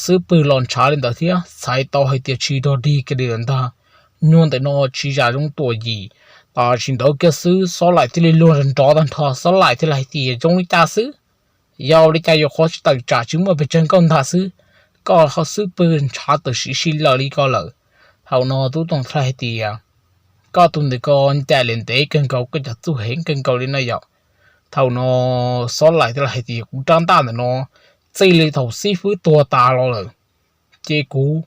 xub pwg los ntshav li ntawd thiab, txhais tau hais tias tsis dog dig kiag li lawm ntag. Nyuag ntawm no tsis zam zoo tuam yim. Tam sim ntawd kiag xwb Xob Laim thiaj li luag nrov tag nrho, Xob Laim thiaj li hais tias zoo li cas xwb, yog li cas yuav qhov tsis tawm tsam tsis muaj pes tsawg nkauj ntag xwb, koj ho xub pwg ntshav tawm siv si lawm li ko lawm. Thaum no Tub Toom thiaj hais tias, koj tus ntawm ko ncaim li ntev kawg nkaus, koj cov txuj heev kawg nkaus li no yom. Thaum no Xob Laim thiaj li hais tias kuv rab ntaj ntawm no txij li thaum xib fwb tuag tas los lawm, ces kuv,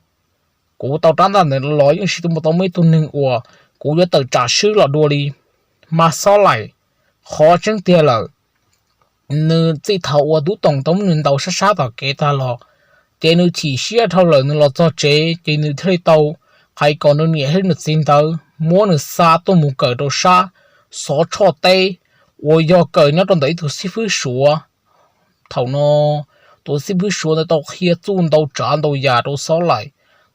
kuv tau rab ntaj ntawm no los yeej tsis tau muaj ib tug neeg uas kuv yuav tawm tsam swb los dua li. Mas Xob Laim, qhov tseeb tiag lawm, nws txij thaum uas Tub Toom tau muab nws ntaus sab sab tom kev tag los, ces nws chim siab dhau lawm, nws los txog tsev ces nws thiaj li tau hais kom nws niam thiab nws txiv ntawd muab nws xa tuaj mus kawm rau sab Xov Tshoj teb, uas yog kawm nyob rau ntawm ib tug xib fwb Suav. Thaum no tus xib fwb Suav ntawd tau qhia txuj ntau tsav ntau yam rau Xob Laim.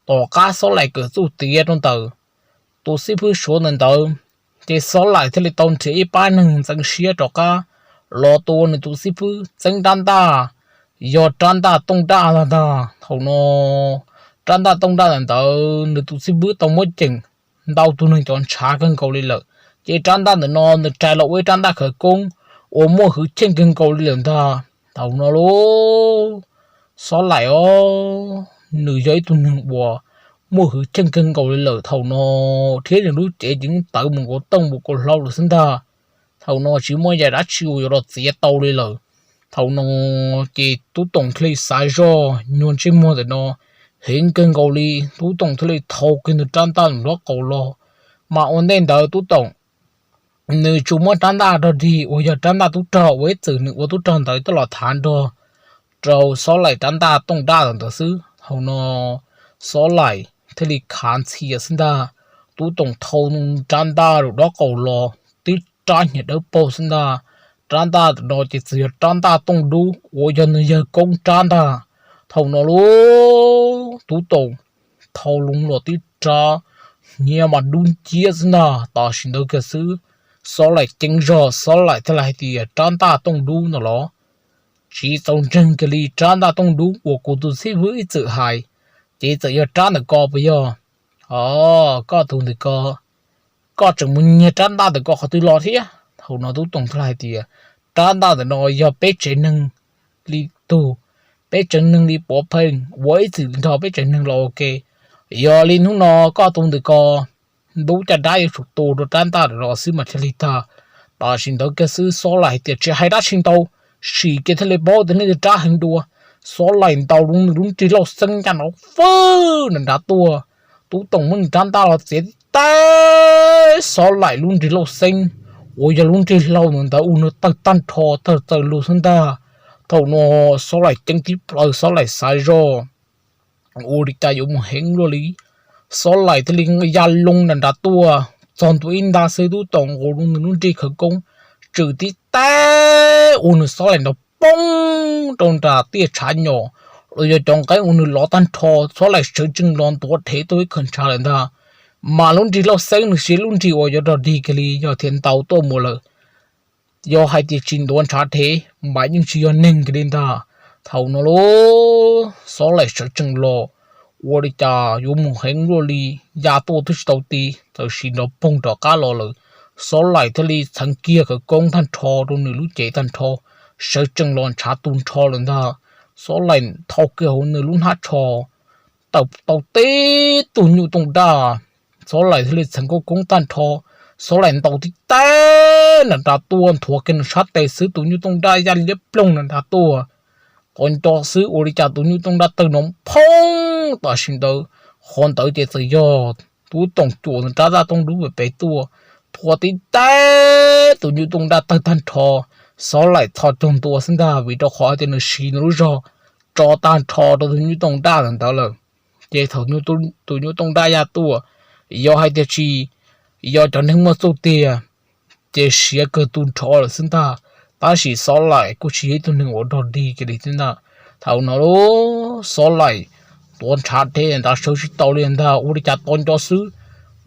Tom qab Xob Laim kawm txuj tiav rau ntawm tus xib fwb Suav ntawd ntawd, ces Xob Laim thiaj li tau nrhiav ib pab neeg ntxeev siab rov qab los tua nws tus xib fwb txeeb rab ntaj, yog rab ntaj tooj daj ntag ntag. Thaum no rab ntaj tooj daj ntawm ntawd nws tus xib fwb tau muab ceem ntau tus neeg cov ntshav kawg nkaus li lawm, ces rab ntaj ntawm no nws rais los ua ib rab ntaj khawv koob uas muaj hwv cheej kawg nkaus li lawm ntag. Thaum no lauj, Xob Laim os, nws yog ib tug neeg uas muaj hwv cheej kawg nkaus li lawm. Thaum no thiab nws lub cev ces yeej tawv mus nkaus tooj mus nkaus hlau lawm xwb ntag. Thaum no tsis muaj yam dab tsi uas yuav los txiav tau li lawm. Thaum no ces Tub Toom thiaj li xav zoj, nyuag ntsej muag ntawm no heev kawg nkaus li, Tub Toom thiaj li thau kiag nws rab ntaj nraub qaum los. Mas ua ntej ntawd Tub Toom nws tsuas muab rab ntaj dog dig uas yog rab ntaj tub rog uas ib txwm nws ua tub rog ntawd coj los thav nrog rau Xob Laim rab ntaj tooj daj ntawd xwb. Thaum no Xob Laim thiaj li khav ntxhias xwb ntag. Tub Toom thau rab ntaj rau nraub qaum los tib rab hnyiab dawb paug xwb ntag. Rab ntaj no ces txawm yog rab ntaj tooj dub uas yog nws yawg koob rab ntag. Thaum no lauj, Tub Toom thau loo los tib rab hnyiab mas dub nciab xwb ntag. Tam sim ntawd kiag xwb, Xob Laim ceeb zog, Xob Laim thiaj li hais tias, rab ntaj tooj dub ntawd los? Tsis txaus ntseeg kiag li, rab ntaj tooj dub uas kuv tus xib fwb ib txwm hais, ces txawm yog rab ntawm ko puas yog? Os, koj tus ntawm ko, koj tseem mus nyiag rab ntaj ntawm ko qhov twg los thiab? Thaum no Tub Toom thiaj li hais tias, rab ntaj ntawm no yog peb tsev neeg li tug, peb tsev neeg li puav pheej uas ib txwm nrog peb tsev neeg los ua ke. Yog li hnub no koj tus ntawm ko ntub caj dab yuav tsum tu rau rab ntaj ntawm no xwb mas thiaj li tag. Tam sim ntawd kiag xwb Xob Laim hais tias, tsis hais dab tsi ntau, sim kiag thiaj li paub tias leej twg rab heev dua. Xob Laim ntaus nws lub nrig lauj xeeb ncaj nrav fwj nram nrad tuaj. Tub Toom muab nws rab ntaj los txiav tib teb, Xob Laim lub nrig lauj xeeb uas yog lub nrig hlau ntawd ua nws tawg tag nrho, tawg txaws lug xwb ntag. Thaum no Xob Laim ceeb tib plaws, Xob Laim xav zoj ua li cas yuav mus heev luaj li. Xob Laim thiaj li ya loo nram nrad tuaj, txog ntua ib nta xwb Tub Toom nqus nws lub nrig khawv koob tswm tib teb ua nws Xob Laim nrov poob rau nram tiaj tshav nyom, los yog cov nqeeb ua nws lov tag nrho. Xob Laim sawv tsees los ntuav rhev tuaj ib khawm ntshav lawm ntag. Mas lub nrig lauj xeeb nws siv lub nrig uas yuav rog dig kiag li, yog tias ntaus tuaj mus lawm, yog hais tias tsis ntuav ntshav rhev mas yeej tsis yog neeg kiag li ntag. Thaum no lauj, Xob Laim sawv tsees los ua li cas yuav mus heev luaj li, ya tuaj twb tsis tau ti, txawm sim nrov poog rov qab los lawm. Xob Laim thiaj li txheev kiag khawv koob tag nrho rau nws lub cev tag nrho, sawv tsees los ntshav tu nrho lawm ntag. Xob Laim thau kiag hauv nws lub hnab tsho, tawm tau tib tug nyuj tooj daj Xob Laim thiaj li txheev koob koob tag nrho. Xob Laim ntaus tib teg nram nrad tuaj, nthuav kiag nws sab tes xwb tus nyuj tooj daj yaj liab ploog nram nrad tuaj. Qhov nco xwb ua li cas tus nyuj tooj daj tawg nrov phoob. Tam sim ntawd qhov ntawd ces txawm yog Tub Toom cuam nws rab ntaj tooj dub pem pem tuaj, nthuav tib teg tus nyuj tooj daj tawg tag nrho. Xob Laim txhos caug ntua xwb ntag, vim rau qhov tias nws siv nws lub zog tso tag nrho rau tus nyuj tooj daj ntawd lawm. Ces thaum tus nyuj tooj daj ya tuaj, yog hais tias tsis yog cov neeg muaj txuj tiag ces siav kawg tu nrho lawm xwb ntag. Tab sis Xob Laim kuj tsis yog ib tug neeg uas dog dig kiag li thiab ntag. Thaum no Xob Laim tuav ntshav dhev nrad sawv tsis tau li ntag, ua li cas tos nco xwb,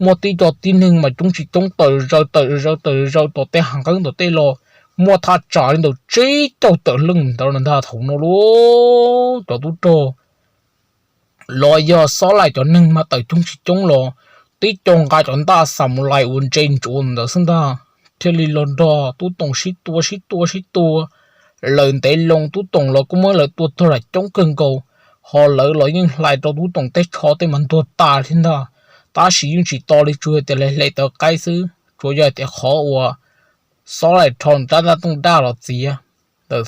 muaj tib co tib neeg mas coob tsis coob tawm zaws tawm zaws tawm zaws tom tej hav nqeeb tom tej los, muaj thaj tsam li ntawm tsib caug tawm leej ntawd ntag. Thaum no cov tub rog los yog Xob Laim cov neeg mas tawm coob tsis coob los, tib co nqa cov ntaj xas mus lais uas ntse ntsuav ntawd xwb ntag, thiaj li los nrog Tub Toom sib tua sib tua sib tua. Lawv ntev loo Tub Toom los kuj muab lawv tua tuag lawm coob kawg nkaus, ho lawv los yeej hlais rau Tub Toom tej tsho tej mas ntuag tas thiab ntag. Tab sis yeej tsis to li, tsuas yog tias hle hle tawv qaib xwb, tsuas yog tias qhov uas Xob Laim rho rab ntaj tooj daj los txiav ntawm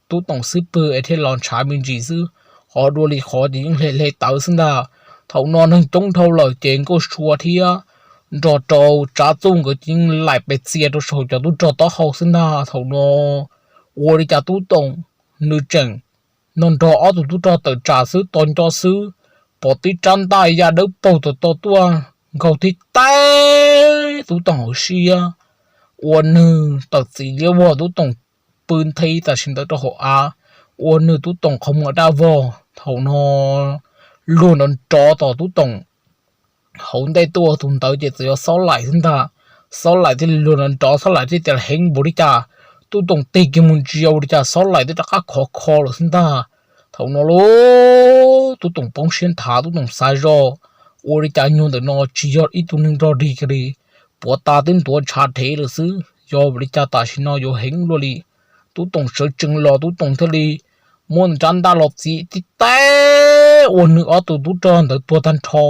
Tub Toom xub pwg es thiaj los ntshav me ntsis xwb, ho dua li qhov ces yeej hle hle tawv xwb ntag. Thaum no neeg coob dhau lawm ces Nkauj Sua thiab nrog rau Tsav Txuj nkawd ces yeej laim pes txias rau saum cov tub rog taub hau xwb ntag. Thaum no ua li cas Tub Toom nws tseem nrog nrog ob tug tub rog tawm tsam xwb, tos nco xwb, pom tib rab ntaj ya dawb paug tom toj tuaj nkaug tib teg Tub Toom hauv siab, ua nws tawm txim liab vog, Tub Toom pw nthe tam sim ntawd rau hauv av, ua nws Tub Toom qhov muag daj vog. Thaum no luag nrov nrov tom Tub Toom hauv ntej tuaj, tus ntawd ces txawm yog Xob Laim xwb ntag. Xob Laim thiaj li luag nrov nrov, Xob Laim thiaj tias heev npaum li cas, Tub Toom tig kiag mus ntsia ua li cas Xob Laim twb rov qab khov kho lawm xwb ntag. Thaum no lauj, Tub Toom poob siab nthav, Tub Toom xav zoj, ua li cas nyuag ntawm no tsis yog ib tug neeg dog dig kiag li, puas tas twb ntuav ntshav dhev lawm xwb, yog vim li cas tam sim no yuav heev luaj li. Tub Toom sawv tsees los, Tub Toom thiaj li muab nws rab ntaj los txiav tib teg ua nws ob tug tub rog ntawd tuag tag nrho.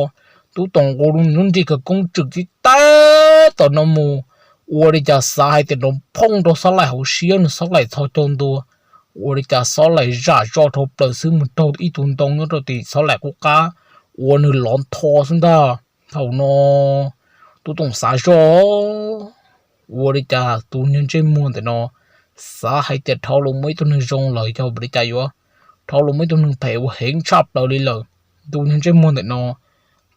Tub Toom nqus lub nrig khawv koob tswm tib teg tom no mus, ua li cas xav hais tias nrov phooj rau Xob Laim hauv siab, nws Xob Laim txhos caug ntua, ua li cas Xob Laim zam zoj dhau plaws xwb mus raug ib tug ntoo nyob rau tim Xob Laim qub qab, ua nws lov ntho xwb ntag. Thaum no Tub Toom xav zoj, ua li cas tus niag ntsej muag ntawm no xav hais tias dhau los muaj ib tug neeg zoo los yog vim li cas yuav dhau los muaj ib tug neeg phem uas heev tshaj plaws li lawm. Tus niag ntsej muag ntawm no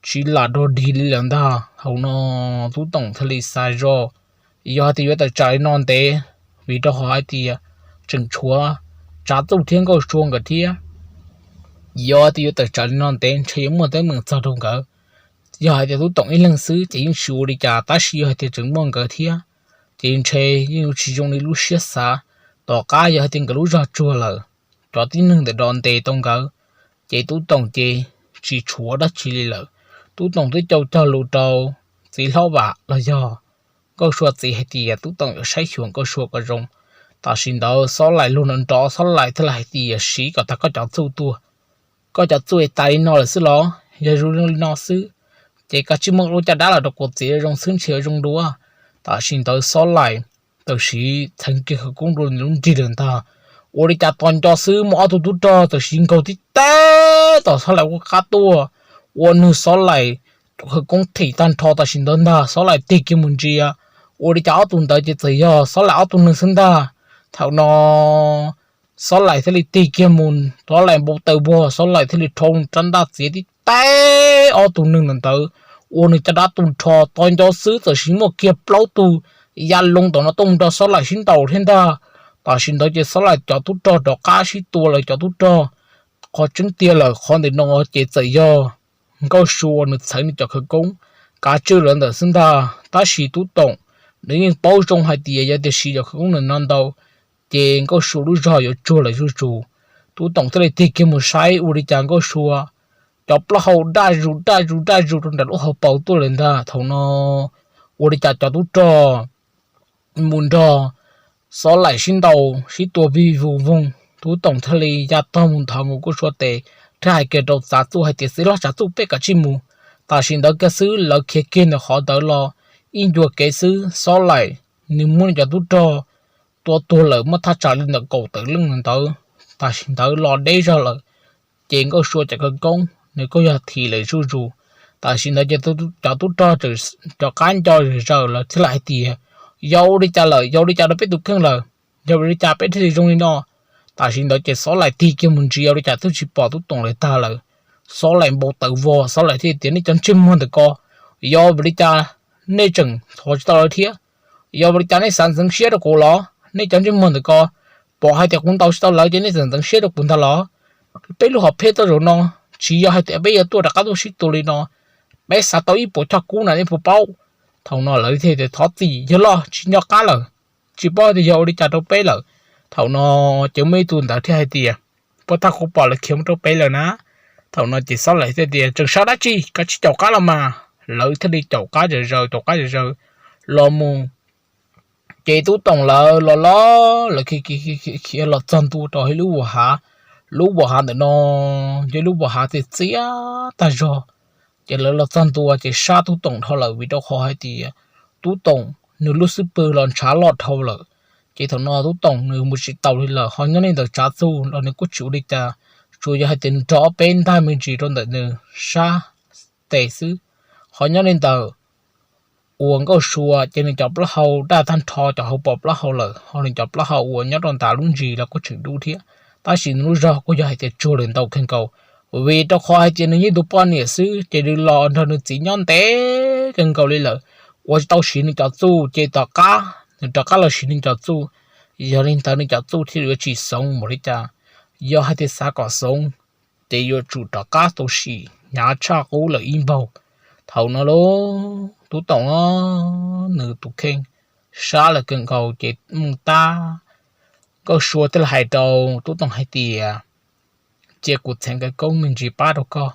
tsis lam dog dig li lawm ntag. Thaum no Tub Toom thiaj li xav zoj, yog hais tias yuav tawm tsam li no ntev, vim rau qhov hais tias tseem tshuav Tsav Txuj thiab Nkauj Sua nkawd thiab. Yog hais tias yuav tawm tsam li no ntev ntshe yuav muaj teeb meem txog rau nkawd. Yog hais tias Tub Toom ib leeg xwb ces yeej tsis ua li cas, tab sis yog hais tias tseem muaj nkawd thiab ces ntshe yeej yuav tsis zoo li lub siab xav. Tom qab yog hais tias nkawd lub zog tsuag lawm, cov tib neeg ntawm no ntes tau nkawd, ces Tub Toom ces tsis tshuav dab tsi li lawm. Tub Toom twb cau cog lus rau txiv hlob Vam los yog Nkauj Sua txiv hais tias Tub Toom yuav saib xyuas Nkauj Sua kom zoo. Tam sim ntawd Xob Laim luag nrov nrov, Xob Laim thiaj li hais tias siv kom tag koj cov txuj tuaj. Koj cov txuj tas li no lawm xwb los? Yog zoo li no xwb ces koj tsij muab lub caj dab los rau kuv txiav zoo xwb ntshe yuav zoo dua. Tam sim ntawd Xob Laim txawm siv txheev kiag khawv koob rau nws lub nrig lawm ntag. Ua li cas tos nco xwb muaj ob tug tub rog txawm siv nkaug tib teg tom Xob Laim qub qab tuaj, ua nws Xob Laim khawv koob thim tag nrho tam sim ntawd ntag. Xob Laim tig kiag mus ntsia, ua li cas ob tug ntawd ces txawm yog Xob Laim ob tug neeg xwb ntag. Thaum no Xob Laim thiaj li tig kiag mus, Xob Laim npau taws vog, Xob Laim thiaj li rho rab ntaj txiav tib teg ob tug neeg ntawd, ua nws caj dab tu nrho. Tos nco xwb txawm siv muaj kiag plaub tug ya loo tom no tuaj mus nrog Xob Laim sib ntaus thiab ntag. Tam sim ntawd ces Xob Laim cov tub rog rov qab sib tua lawv cov tub rog. Qhov tseeb tiag lawm qhov ntawm no ces txawm yog Nkauj Sua nws txheev nws cov khawv koob kav tswj lawv ntawm xwb ntag. Tab sis Tub Toom nws yeej paub zoo hais tias yog tias siv cov khawv koob ntawm no ntau ces Nkauj Sua lub zog yuav tsuag lawm zuj zus. Tub Toom thiaj li tig kiag mus saib ua li cas Nkauj Sua cov plaub hau daj zus daj zus daj zus rau nram lub hauv paus tuaj lawm ntag. Thaum no ua li cas cov tub rog mus nrog Xob Laim sib ntaus sib tua vij vug voog. Tub Toom thiaj li ya tog mus nthos nkaus Nkauj Sua tes, thiab hais kiag rau Tsav Txuj hais tias txiv hlob Tsav Txuj, peb kav tsij mus. Tam sim ntawd kiag xwb lawv khiav kiag ntawm qhov ntawd los ib ncua kev xwb, Xob Laim nws muab nws cov tub rog tua tuag lawm muaj thaj tsam li ntawm kaum tawm leej ntawd. Tam sim ntawd los deb zog lawm, ces Nkauj Sua cov khawv koob nws kuj yog thim lawm zuj zus. Tam sim ntawd ces cov tub rog rov qab nco zom zaws lawv thiaj li hais tias, yog ua li cas lawm, yog ua li cas rau peb tus kheej lawm, yog ua li cas peb thiaj li zoo li no? Tam sim ntawd ces Xob Laim tig kiag mus ntsia ua li cas twb tsis pom Tub Toom lawv tag lawm. Xob Laim npau taws vog, Xob Laim thiaj tias, nej cov ntsej muag ntawm ko, yog ua li cas nej tseem thov tsis tau lawv thiab? Yog ua li cas nej xav ntxeev siab rau kuv los? Nej cov ntsej muag ntawm ko, pom hais tias kuv ntaus tsis tau lawv ces nej tseem ntxeev siab rau kuv ntag los? Peb lub hom phiaj tau zaum no, tsis yog hais tias peb yuav tuaj rov qab tuaj sib tua li no, peb xav tau ib puas choj kub na nej puas paub? Thaum no lawv thiaj tias, thov txim, yog los tsis nco qab lawm, tsis paub tias yog ua li cas rau peb lawm. Thaum no ces muaj ib tug ntawd thiaj hais tias, puag ta kuv pom lawv khiav mus rau pem lawm na. Thaum no ces Xob Laim thiaj tias, tseem sab dab tsi, koj cia li caum qab los mas. Lawv thiaj li caum qab zom zaws, caum qab zom zaws los mus. Ces Tub Toom lawv los los lawv khiav khiav los txog ntua rau ib lub vos hav. Lub vos hav ntawm no yog ib lub vos hav txias txias tag zog. Ces lawv los txog ntua ces sab Tub Toom dhau lawm vim rau qhov hais tias Tub Toom nws lub xub pwg los ntshav loj dhau lawm. Ces thaum no Tub Toom nws mus tsis taus li lawm, ho nyob li ntawm Tsav Txuj los nws kuj tsis ua li cas, tsuas yog hais tias nws rho ob peb ntaj me ntsis rau ntawm nws sab tes xwb. Ho nyob li ntawm uas Nkauj Sua ces nws cov plaub hau daj tag nrho, cov hauv paus plaub hau lawm, ho nws cov plaub hau uas nyob rau nram lub ntsis los kuj tseem dub thiab, tab sis nws lub zog kuj yog hais tias tsuag lawm ntau kawg nkaus. Vim rau qhov hais tias nws yeej tus poj niam xwb ces nws los nrog nws txiv nyob ntev kawg nkaus li lawm, ua tsis tau siv nws cov txuj ces tom qab nws rov qab los siv nws cov txuj. Yog li ntawd nws cov txuj thiaj yuav tsis xoov npaum li cas. Yog hais tias xav kom xoov ces yuav tsum rov qab tau sim hnyav tshaj qub lawm ib npaug. Thaum no lauj, Tub Toom nws tus kheej sab lawm kawg nkaus ces mus tab, Nkauj Sua thiaj li hais rau Tub Toom hais tias, cia kuv txheev khawv koob me ntsis pab rau koj,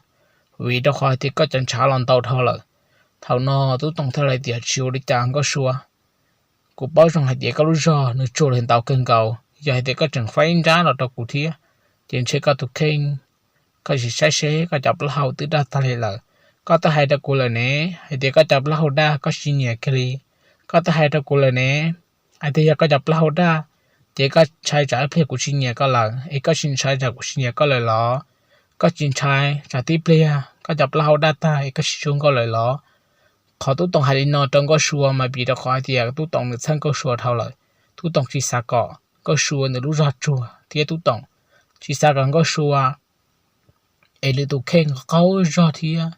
vim rau qhov hais tias koj cov ntshav los ntau dhau lawm. Thaum no Tub Toom thiaj li hais tias, tsis ua li cas Nkauj Sua, kuv paub zoo hais tias koj lub zog nws tsuag lawm ntau kawg nkaus, yog hais tias koj tseem faib nrab los rau kuv thiab, ces ntshe koj tus kheej, koj sim saib seb koj cov plaub hau twb daj tag li lawm. Koj twb hais rau kuv lawm ne, hais tias koj cov plaub hau daj koj tsis nyiam kiag li. Koj twb hais rau kuv lawm ne, hais tias yog koj cov plaub hau daj, ces koj ntshai tsam ib pliag kuv tsis nyiam koj lawm, es koj tsis ntshai tsam kuv tsis nyiam koj lawm los? Koj tsis ntshai tsam tib pliag koj cov plaub hau daj tag es koj tsis tshua nkauj lawm los? Qhov Tub Toom hais li no rau Nkauj Sua mas vim rau qhov hais tias Tub Toom nws txhawj Nkauj Sua dhau lawm. Tub Toom tsis xav kom Nkauj Sua nws lub zog tsuag thiab Tub Toom tsis xav kom Nkauj Sua es nws tus kheej qaug zog thiab.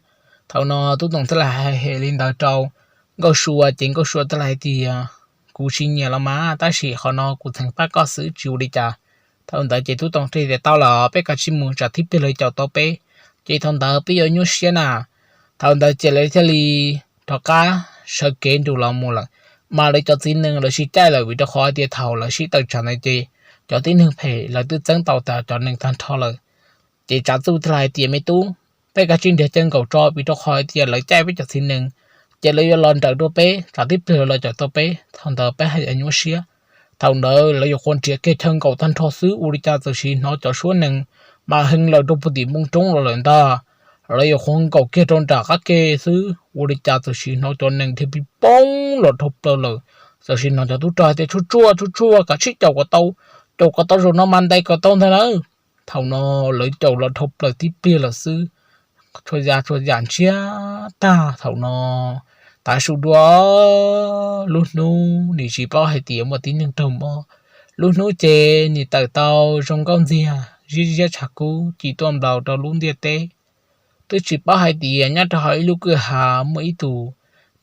Thaum no Tub Toom thiaj li hais li ntawd rau Nkauj Sua ces Nkauj Sua thiaj li hais tias, kuv tsis nyiam los mas, tab sis qhov no kuv txheev pab koj xwb tsis ua li cas. Thaum ntawd ces Tub Toom thiaj tias, tau los peb kav tsij mus tsam tib pliag lawv caum tau peb, ces thaum ntawd peb yuav nyuaj siab na. Thaum ntawd ces lawv thiaj li rov qab sawv kev nrus los mus lawm. Mas lawv cov txiv nees lawv sib caij lawm vim rau qhov hais tias thaum lawv sib tawm tsam ntawd ces cov tib neeg phem lawv twb txeeb tau tas cov nees tag nrho lawm. Ces Tsav Txuj thiaj li hais tias, me tub, peb kav tsij nrhiav chaw nkaum tso vim rau qhov hais tias lawv caij peb cov txiv nees, ces lawv yuav los nrawm dua peb, tsam tib pliag lawv los caum tau peb, thaum ntawd peb haj yam nyuaj siab. Thaum ntawd lawv yuav qhuav nrhiav kiag chaw nkaum tag nrho xwb ua li cas txawm sim hnov cov suab nees mas heev lawm rau puag tim npoo roob los lawm ntag. Lawv yuav qhuav nkaum kiag rau nram qab ke xwb ua li cas txawm sim hnov cov nees dhia pib poob los dhau plaws lawm. Txawm sim hnov cov tub rog hais tias, tsuag tsuag tsuag tsuag, kav tsij caum kom tau, caum kom tau zaum no mas ntes kom tau ntag nawb. Thaum no lawv caum los dhau plaws tib pliag lawm xwb, tshua ya tshua yam ntsiag tag. Thaum no tav su dua, lub hnub nim tsis paub hais tias muaj tib neeg raug mob. Lub hnub ces nim tawm tau zoo nkauj ntxiag ziab ziab tshav kub ci tuaj nplaus rau lub ntiaj teb. Twb tsis paub hais tias nyob rau hauv ib lub kwj ha muaj ib tug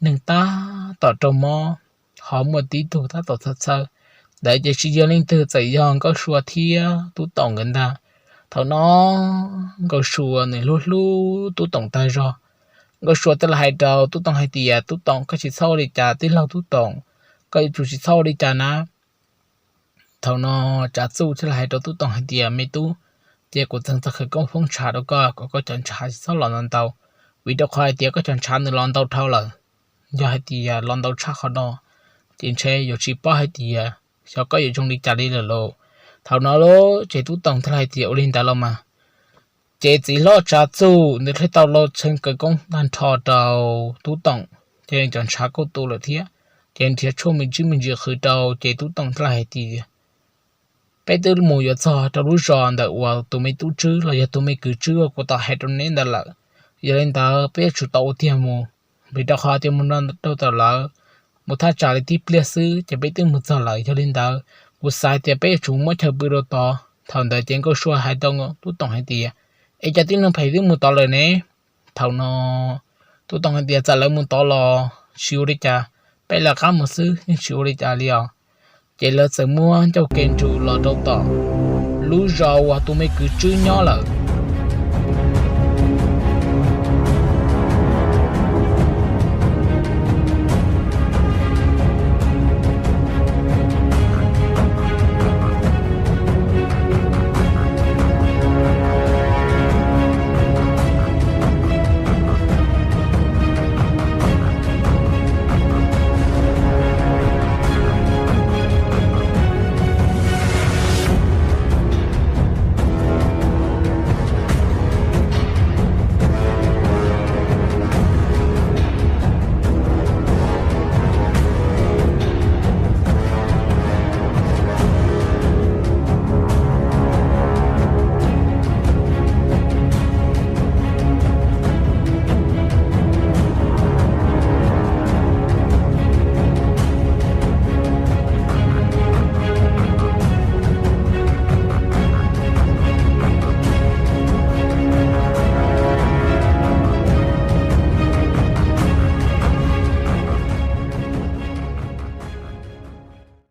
neeg tab tom raug mob, ho muaj tib tug tab tom txhawj txhawj. Ntawd ces tsis yog leej twg txawm yog Nkauj Sua thiab Tub Toom nkawd ntag. Thaum no Nkauj Sua nws hlub hlub Tub Toom tag zog. Nkauj Sua thiaj li hais rau Tub Toom hais tias, Tub Toom, koj tsis txhob ua li cas tij laug Tub Toom, koj yuav tsum tsis txhob ua li cas na. Thaum no Tsav Txuj thiaj li hais rau Tub Toom hais tias, me tub, cia kuv txeev txoj khawv koob foob ntshav rau koj kom koj cov ntshav tsis txhob los ntau ntau, vim rau qhov hais tias koj cov ntshav nws los ntau dhau lawm. Yog hais tias los ntau tshaj qhov no ces ntshe yuav tsis paub hais tias xyov koj yuav zoo li cas li lawm lauj. Thaum no lauj ces Tub Toom thiaj li hais tias, ua li ntawd los mas Ces txiv hlob Tsav Txuj nws thiaj tau lau txheej kawv koob tag nrho rau Tub Toom, ces cov ntshav kuj tu lawm thiab. Ces nrhiav tshuaj me ntsis me ntsis qhwv rau ces Tub Toom thiaj hais tias, peb twb mus yuav txog rau lub zos ntawm uas tus me tub tswb los yog tus me kwv tswb uas kuv tau hais rau neb ntawd lawm. Yog li ntawd peb yuav tsum tau ua tiag mus, vim rau qhov tias mus no rau tom lawv mus thaj tsam li tib pliag xwb ces peb twb mus txog lawm. Yog li ntawd kuv xav tias peb yuav tsum muab chaw pw rau tod. Thaum ntawd ces Nkauj Sua hais rau Tub Toom hais tias, es cov tib neeg phem twb mus tod lawm ne. Thaum no Tub Toom hais tias txawm lawv mus tod los tsis ua li cas, peb lawv qab mus xwb yeej tsis ua li cas li os. Ces lawv txawm muab ncauj ke nrus los rau tom lub zos uas tus me kwv tswb nyob lawm.